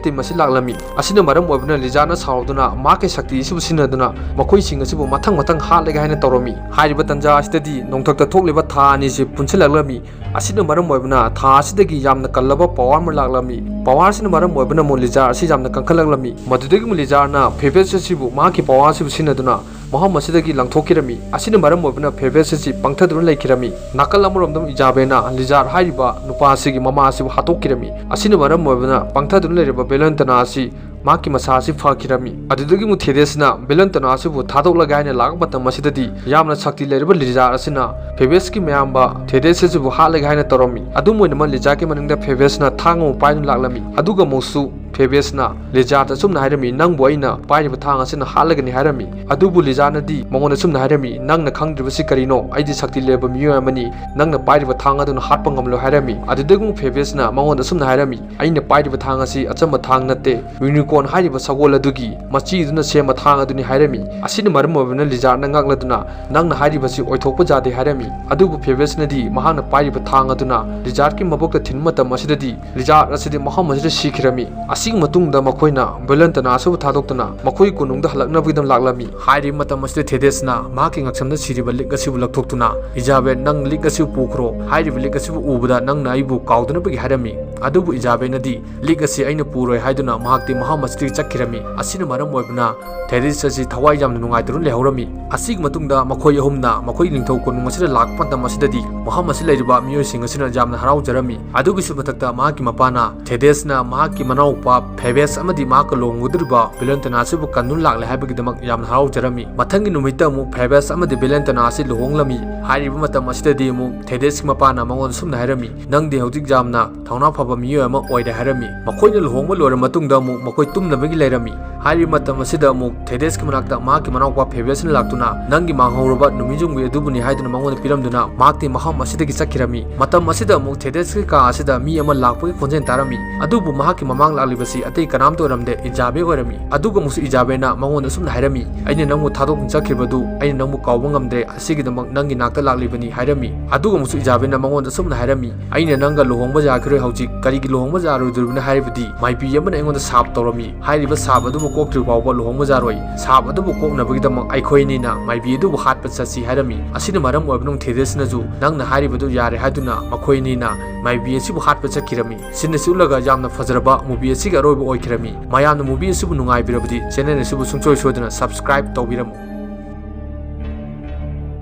ꯇꯤꯝ ꯑꯁꯤ ꯂꯥꯛꯂꯝꯃꯤ꯫ ꯑꯁꯤꯅ ꯃꯔꯝ ꯑꯣꯏꯕꯅ ꯂꯤꯖꯥꯔꯅ ꯁꯥꯎꯗꯨꯅ ꯃꯍꯥꯛꯀꯤ ꯁꯛꯇꯤ ꯑꯁꯤꯕꯨ ꯁꯤꯖꯤꯟꯅꯗꯨꯅ ꯃꯈꯣꯏꯁꯤꯡ ꯑꯁꯤꯕꯨ ꯃꯊꯪ ꯃꯊꯪ ꯍꯥꯠꯂꯒꯦ ꯍꯥꯏꯅ ꯇꯧꯔꯝꯃꯤ꯫ ꯍꯥꯏꯔꯤꯕ ꯇꯥꯟꯖꯥ ꯑꯁꯤꯗꯗꯤ ꯅꯣꯡꯊꯛꯇ ꯊꯣꯛꯂꯤꯕ ꯊꯥ ꯑꯅꯤꯁꯤ ꯄꯨꯟꯁꯤꯜꯂꯛꯂꯝꯃꯤ꯫ ꯑꯁꯤꯅ ꯃꯔꯝ ꯑꯣꯏꯕꯅ ꯊꯥ ꯑꯁꯤꯗꯒꯤ ꯌꯥꯝꯅ ꯀꯜꯂꯕ ꯄꯋꯥꯔ ꯑꯃ ꯂꯥꯛꯂꯝꯃꯤ꯫ ꯄꯋꯥꯔ ꯑꯁꯤꯅ ꯃꯔꯝ ꯑꯣꯏꯕꯅ ꯑꯃꯨꯛ ꯂꯤꯖꯥꯔ ꯑꯁꯤ ꯌꯥꯝꯅ ꯀꯟꯈꯠꯂꯛꯂꯝꯃꯤ꯫ ꯃꯗꯨꯗꯒꯤ ꯑꯃꯨꯛ ꯂꯤꯖꯥꯔꯅ ꯐꯦꯕꯤꯌꯁ ꯑꯁꯤꯕꯨ ꯃꯍꯥꯛꯀꯤ ꯄꯋꯥꯔ ꯑꯁꯤꯕꯨ ꯁꯤꯖꯤꯟꯅꯗꯨꯅ ꯃꯐꯝ ꯑꯁꯤꯗꯒꯤ ꯂꯪꯊꯣꯛꯈꯤꯔꯝꯃꯤ꯫ ꯑꯁꯤꯅ ꯃꯔꯝ ꯑꯣꯏꯕꯅ ꯐꯦꯕꯤꯌꯁ ꯑꯁꯤ ꯄꯪꯊꯗꯨꯅ ꯂꯩꯈꯤꯔꯝꯃꯤ꯫ ꯅꯥꯀꯜ ꯑꯃꯔꯣꯝꯗ ꯏꯖꯥꯕꯦꯜꯅ ꯂꯤꯖꯥꯔ ꯍꯥꯏꯔꯤꯕ ꯅꯨꯄꯥ ꯑꯁꯤꯒꯤ ꯃꯃꯥ ꯑꯁꯤꯕꯨ ꯍꯥꯠꯇꯣꯛꯈꯤꯔꯝꯃꯤ꯫ ꯑꯁꯤꯅ ꯃꯔꯝ ꯑꯣꯏꯕꯅ ꯄꯪꯊꯗꯨꯅ ꯂꯩꯔꯤꯕ ꯚꯦꯂꯦꯟꯇꯅꯥ ꯑꯁꯤ ꯃꯍꯥꯛꯀꯤ ꯃꯁꯥ ꯑꯁꯤ ꯐꯈꯤꯔꯝꯃꯤ꯫ ꯑꯗꯨꯗꯒꯤ ꯑꯃꯨꯛ ꯊꯦꯗꯦꯁꯅ ꯚꯦꯂꯦꯟꯇꯅꯥ ꯑꯁꯤꯕꯨ ꯊꯥꯗꯣꯛꯂꯒꯦ ꯍꯥꯏꯅ ꯂꯥꯛꯄ ꯃꯇꯝ ꯑꯁꯤꯗꯗꯤ ꯌꯥꯝꯅ ꯁꯛꯇꯤ ꯂꯩꯔꯕ ꯂꯤꯖꯥꯔ ꯑꯁꯤꯅ ꯐꯦꯕꯤꯌꯁꯀꯤ ꯃꯌꯥꯝꯕ ꯊꯦꯗꯦꯁ ꯑꯁꯤꯕꯨ ꯍꯥꯠꯂꯒꯦ ꯍꯥꯏꯅ ꯇꯧꯔꯝꯃꯤ꯫ ꯑꯗꯨꯝ ꯑꯣꯏꯅꯃꯛ ꯂꯤꯖꯥꯔꯒꯤ ꯃꯅꯤꯡꯗ ꯐꯦꯕꯤꯌꯁꯅ ꯊꯥꯡ ꯑꯃ ꯄꯥꯏꯗꯨꯅ ꯂꯥꯛꯂꯝꯃꯤ꯫ ꯑꯗꯨꯒ ꯑꯃꯨꯛꯁꯨ ꯐꯦꯕꯤꯌꯁꯅ ꯂꯤꯖꯥꯔꯗ ꯑꯁꯨꯝꯅ ꯍꯥꯏꯔꯝꯃꯤ, "ꯅꯪꯕꯨ ꯑꯩꯅ ꯄꯥꯏꯔꯤꯕ ꯊꯥꯡ ꯑꯁꯤꯅ ꯍꯥꯠꯂꯒꯅꯤ" ꯍꯥꯏꯔꯝꯃꯤ꯫ ꯑꯗꯨꯕꯨ ꯂꯤꯖꯥꯔꯅꯗꯤ ꯃꯉꯣꯟꯗ ꯑꯁꯨꯝꯅ ꯍꯥꯏꯔꯝꯃꯤ, "ꯅꯪꯅ ꯈꯪꯗ꯭ꯔꯤꯕꯁꯤ ꯀꯔꯤꯅꯣ? ꯑꯩꯗꯤ ꯁꯛꯇꯤ ꯂꯩꯔꯕ ꯃꯤꯑꯣꯏ ꯑꯃꯅꯤ꯫ ꯅꯪꯅ ꯄꯥꯏꯔꯤꯕ ꯊꯥꯡ ꯑꯗꯨꯅ ꯍꯥꯠꯄ ꯉꯝꯂꯣꯏ" ꯍꯥꯏꯔꯝꯃꯤ꯫ ꯑꯗꯨꯗꯒꯤ ꯑꯃꯨꯛ ꯐꯦꯕꯤꯌꯁꯅ ꯃꯉꯣꯟꯗ ꯑꯁꯨꯝꯅ ꯍꯥꯏꯔꯝꯃꯤ, "ꯑꯩꯅ ꯄꯥꯏꯔꯤꯕ ꯊꯥꯡ ꯑꯁꯤ ꯑꯆꯝꯕ ꯊꯥꯡ ꯅꯠꯇꯦ, ꯌꯨꯅꯤꯀꯣꯔꯟ ꯍꯥꯏꯔꯤꯕ ꯁꯒꯣꯜ ꯑꯗꯨꯒꯤ ꯃꯆꯤꯗꯨꯅ ꯁꯦꯝꯕ ꯊꯥꯡ ꯑꯗꯨꯅꯤ" ꯍꯥꯏꯔꯝꯃꯤ꯫ ꯑꯁꯤꯅ ꯃꯔꯝ ꯑꯣꯏꯕꯅ ꯂꯤꯖꯥꯔꯗꯅ ꯉꯛꯂꯗꯨꯅ, "ꯅꯪꯅ ꯍꯥꯏꯔꯤꯕꯁꯤ ꯑꯣꯏꯊꯣꯛꯄ ꯌꯥꯗꯦ" ꯍꯥꯏꯔꯝꯃꯤ꯫ ꯑꯗꯨꯕꯨ ꯐꯦꯕꯤꯌꯁꯅꯗꯤ ꯃꯍꯥꯛꯅ ꯄꯥꯏꯔꯤꯕ ꯊꯥꯡ ꯑꯗꯨꯅ ꯂꯤꯖꯥꯔꯗꯀꯤ ꯃꯕꯣꯛꯇ ꯊꯤꯟꯕ ꯃꯇꯝ ꯑꯁꯤꯗꯗꯤ ꯂꯤꯖꯥꯔꯗ ꯑꯁꯤꯗꯤ ꯃꯐꯝ ꯑꯁꯤꯗ ꯁꯤꯈꯤꯔꯝꯃꯤ꯫ ꯑꯁꯤꯒꯤ ꯃꯇꯨꯡꯗ ꯃꯈꯣꯏꯅ ꯚꯦꯂꯦꯟꯇꯅꯥ ꯑꯁꯤꯕꯨ ꯊꯥꯗꯣꯛꯇꯨꯅ ꯃꯈꯣꯏꯒꯤ ꯀꯣꯅꯨꯡꯗ ꯍꯜꯂꯛꯅꯕꯒꯤꯗꯃꯛ ꯂꯥꯛꯂꯝꯃꯤ꯫ ꯍꯥꯏꯔꯤꯕ ꯃꯇꯝ ꯑꯁꯤꯗ ꯊꯦꯗꯦꯁꯅ ꯃꯍꯥꯛꯀꯤ ꯉꯛꯁꯝꯗ ꯁꯤꯔꯤꯕ ꯂꯤꯛ ꯑꯁꯤꯕꯨ ꯂꯧꯊꯣꯛꯇꯨꯅ, "ꯏꯖꯥꯕꯦꯜ, ꯅꯪ ꯂꯤꯛ ꯑꯁꯤꯕꯨ ꯄꯨꯈ꯭ꯔꯣ꯫ ꯍꯥꯏꯔꯤꯕ ꯂꯤꯛ ꯑꯁꯤꯕꯨ ꯎꯕꯗ ꯅꯪꯅ ꯑꯩꯕꯨ ꯀꯥꯎꯗꯅꯕꯒꯤ" ꯍꯥꯏꯔꯝꯃꯤ꯫ ꯑꯗꯨꯕꯨ ꯏꯖꯥꯕꯦꯅꯗꯤ ꯂꯤꯛ ꯑꯁꯤ ꯑꯩꯅ ꯄꯨꯔꯣꯏ ꯍꯥꯏꯗꯨꯅ ꯃꯍꯥꯛꯇꯤ ꯃꯐꯝ ꯑꯁꯤꯗꯒꯤ ꯆꯠꯈꯤꯔꯝꯃꯤ꯫ ꯑꯁꯤꯅ ꯃꯔꯝ ꯑꯣꯏꯕꯅ ꯊꯦꯗꯤꯁ ꯑꯁꯤ ꯊꯋꯥꯏ ꯌꯥꯝꯅ ꯅꯨꯡꯉꯥꯏꯇꯗꯨꯅ ꯂꯩꯍꯧꯔꯝꯃꯤ꯫ ꯑꯁꯤꯒꯤ ꯃꯇꯨꯡꯗ ꯃꯈꯣꯏ ꯑꯍꯨꯝꯅ ꯃꯈꯣꯏꯒꯤ ꯅꯤꯡꯊꯧ ꯀꯣꯅꯨꯡ ꯑꯁꯤꯗ ꯂꯥꯛꯄ ꯃꯇꯝ ꯑꯁꯤꯗꯗꯤ ꯃꯐꯝ ꯑꯁꯤꯗ ꯂꯩꯔꯤꯕ ꯃꯤꯑꯣꯏꯁꯤꯡ ꯑꯁꯤꯅ ꯌꯥꯝꯅ ꯍꯔꯥꯎꯖꯔꯝꯃꯤ꯫ ꯑꯗꯨꯒꯤꯁꯨ ꯃꯊꯛꯇ ꯃꯍꯥꯛꯀꯤ ꯃꯄꯥꯅ ꯊꯦꯗꯤꯁꯅ ꯃꯍꯥꯛꯀꯤ ꯃꯅꯥꯎꯄꯥ ꯐꯦꯕꯦꯁ ꯑꯃꯗꯤ ꯃꯍꯥꯛꯀ ꯂꯨꯍꯣꯡꯒꯗꯧꯔꯤꯕ ꯚꯦꯂꯦꯟꯇꯤꯅꯥ ꯑꯁꯤꯕꯨ ꯀꯟꯗꯨꯅ ꯂꯥꯛꯂꯦ ꯍꯥꯏꯕꯒꯤꯗꯃꯛ ꯌꯥꯝꯅ ꯍꯔꯥꯎꯖꯔꯝꯃꯤ꯫ ꯃꯊꯪꯒꯤ ꯅꯨꯃꯤꯠꯇ ꯑꯃꯨꯛ ꯐꯦꯕꯦꯁ ꯑꯃꯗꯤ ꯚꯦꯂꯦꯟꯇꯤꯅꯥ ꯑꯁꯤ ꯂꯨꯍꯣꯡꯂꯝꯃꯤ꯫ ꯍꯥꯏꯔꯤꯕ ꯃꯇꯝ ꯑꯁꯤꯗꯗꯤ ꯑꯃꯨꯛ ꯊꯦꯗꯤꯁꯀꯤ ꯃꯄꯥꯅ ꯃꯉꯣꯟꯗ ꯁꯨꯝꯅ ꯍꯥꯏꯔꯝꯃꯤ, "ꯅꯪꯗꯤ ꯍꯧꯖꯤꯛ ꯌꯥꯝꯅ ꯊꯧꯅꯥ ꯐꯕ ꯃꯤꯑꯣꯏ ꯑꯃ ꯑꯣꯏꯔꯦ" ꯍꯥꯏꯔꯝꯃꯤ꯫ ꯃꯈꯣꯏꯅ ꯂꯨꯍꯣꯡꯕ ꯂꯣꯏꯔꯕ ꯃꯇꯨꯡꯗ ꯑꯃꯨꯛ ꯃꯈꯣꯏ ꯇꯨꯝꯅꯕꯒꯤ ꯂꯩꯔꯝꯃꯤ꯫ ꯍꯥꯏꯔꯤꯕ ꯃꯇꯝ ꯑꯁꯤꯗ ꯑꯃꯨꯛ ꯊꯦꯗꯤꯁꯀꯤ ꯃꯅꯥꯛꯇ ꯃꯍꯥꯛꯀꯤ ꯃꯅꯥꯎꯄꯥ ꯐꯦꯕꯦꯁꯅ ꯂꯥꯛꯇꯨꯅ, "ꯅꯪꯒꯤ ꯃꯥꯡꯍꯧꯔꯕ ꯅꯨꯃꯤꯠ ꯌꯨꯡꯕꯤ ꯑꯗꯨꯕꯨꯅꯤ" ꯍꯥꯏꯗꯨꯅ ꯃꯉꯣꯟꯗ ꯄꯤꯔꯝꯗꯨꯅ ꯃꯍꯥꯛꯇꯤ ꯃꯐꯝ ꯑꯁꯤꯗꯒꯤ ꯆꯠꯈꯤꯔꯝꯃꯤ꯫ ꯃꯇꯝ ꯑꯁꯤꯗ ꯑꯃꯨꯛ ꯊꯦꯗꯤꯁꯀꯤ ꯀꯥ ꯑꯁꯤꯗ ꯃꯤ ꯑꯃ ꯂꯥꯛꯄꯒꯤ ꯈꯣꯟꯖꯦꯜ ꯇꯥꯔꯝꯃꯤ꯫ ꯑꯗꯨꯕꯨ ꯃꯍꯥꯛꯀꯤ ꯃꯃꯥꯡ ꯂꯥꯛꯂꯤꯕꯁꯤ ꯑꯇꯩ ꯀꯅꯥꯝꯇ ꯑꯣꯏꯔꯝꯗꯦ, ꯏꯖꯥꯕꯦ ꯑꯣꯏꯔꯝꯃꯤ꯫ ꯑꯗꯨꯒ ꯑꯃꯨꯛꯁꯨ ꯏꯖꯥꯕꯦꯅ ꯃꯉꯣꯟꯗ ꯁꯨꯝꯅ ꯍꯥꯏꯔꯝꯃꯤ, "ꯑꯩꯅ ꯅꯪꯕꯨ ꯊꯥꯗꯣꯛꯇꯨꯅ ꯆꯠꯈꯤꯕꯗꯨ ꯑꯩꯅ ꯅꯪꯕꯨ ꯀꯥꯎꯕ ꯉꯝꯗ꯭ꯔꯦ, ꯑꯁꯤꯒꯤꯗꯃꯛ ꯅꯪꯒꯤ ꯅꯥꯛꯇ ꯂꯥꯛꯂꯤꯕꯅꯤ" ꯍꯥꯏꯔꯝꯃꯤ꯫ ꯑꯗꯨꯒ ꯑꯃꯨꯛꯁꯨ ꯏꯖꯥꯕꯦꯅ ꯃꯉꯣꯟꯗ ꯁꯨꯝꯅ ꯍꯥꯏꯔꯝꯃꯤ, "ꯑꯩꯅ ꯅꯪꯒ ꯂꯨꯍꯣꯡꯕ ꯌꯥꯈꯤꯔꯣꯏ ꯍꯧꯖꯤꯛ꯫ ꯀꯔꯤꯒꯤ ꯂꯨꯍꯣꯡꯕ ꯌꯥꯔꯣꯏꯗꯧꯔꯤꯕꯅꯣ ꯍꯥꯏꯔꯕꯗꯤ ꯃꯥꯏꯕꯤ ꯑꯃꯅ ꯑꯩꯉꯣꯟꯗ ꯁꯥꯞ ꯇꯧꯔꯝꯃꯤ꯫ ꯍꯥꯏꯔꯤꯕ ꯁꯥꯞ ꯑꯗꯨꯕꯨ ꯀꯣꯛꯇ꯭ꯔꯤ ꯐꯥꯎꯕ ꯂꯨꯍꯣꯡꯕ ꯌꯥꯔꯣꯏ꯫ ꯁꯥꯞ ꯑꯗꯨꯕꯨ ꯀꯣꯛꯅꯕꯒꯤꯗꯃꯛ ꯑꯩꯈꯣꯏ ꯑꯅꯤꯅ ꯃꯥꯏꯕꯤ ꯑꯗꯨꯕꯨ ꯍꯥꯠꯄ ꯆꯠꯁꯤ" ꯍꯥꯏꯔꯝꯃꯤ꯫ ꯑꯁꯤꯅ ꯃꯔꯝ ꯑꯣꯏꯔꯕꯅ ꯊꯦꯗꯤꯁꯅꯁꯨ ꯅꯪꯅ ꯍꯥꯏꯔꯤꯕꯗꯨ ꯌꯥꯔꯦ ꯍꯥꯏꯗꯨꯅ ꯃꯈꯣꯏ ꯑꯅꯤꯅ ꯃꯥꯏꯕꯤ ꯑꯁꯤꯕꯨ ꯍꯥꯠꯄ ꯆꯠꯈꯤꯔꯝꯃꯤ꯫ ꯁꯤꯅ ꯁꯤ ꯎꯠꯂꯒ ꯌꯥꯝꯅ ꯐꯖꯔꯕ movie ꯑꯁꯤꯒꯤ ꯑꯔꯣꯏꯕ ꯑꯣꯏꯈꯤꯔꯝꯃꯤ꯫ ꯃꯌꯥꯝꯅ movie ꯑꯁꯤꯕꯨ ꯅꯨꯡꯉꯥꯏꯕꯤꯔꯕꯗꯤ channel ꯑꯁꯤꯕꯨ ꯁꯨꯡꯁꯣꯏ ꯁꯣꯏꯗꯅ subscribe ꯇꯧꯕꯤꯔꯝꯃꯨ꯫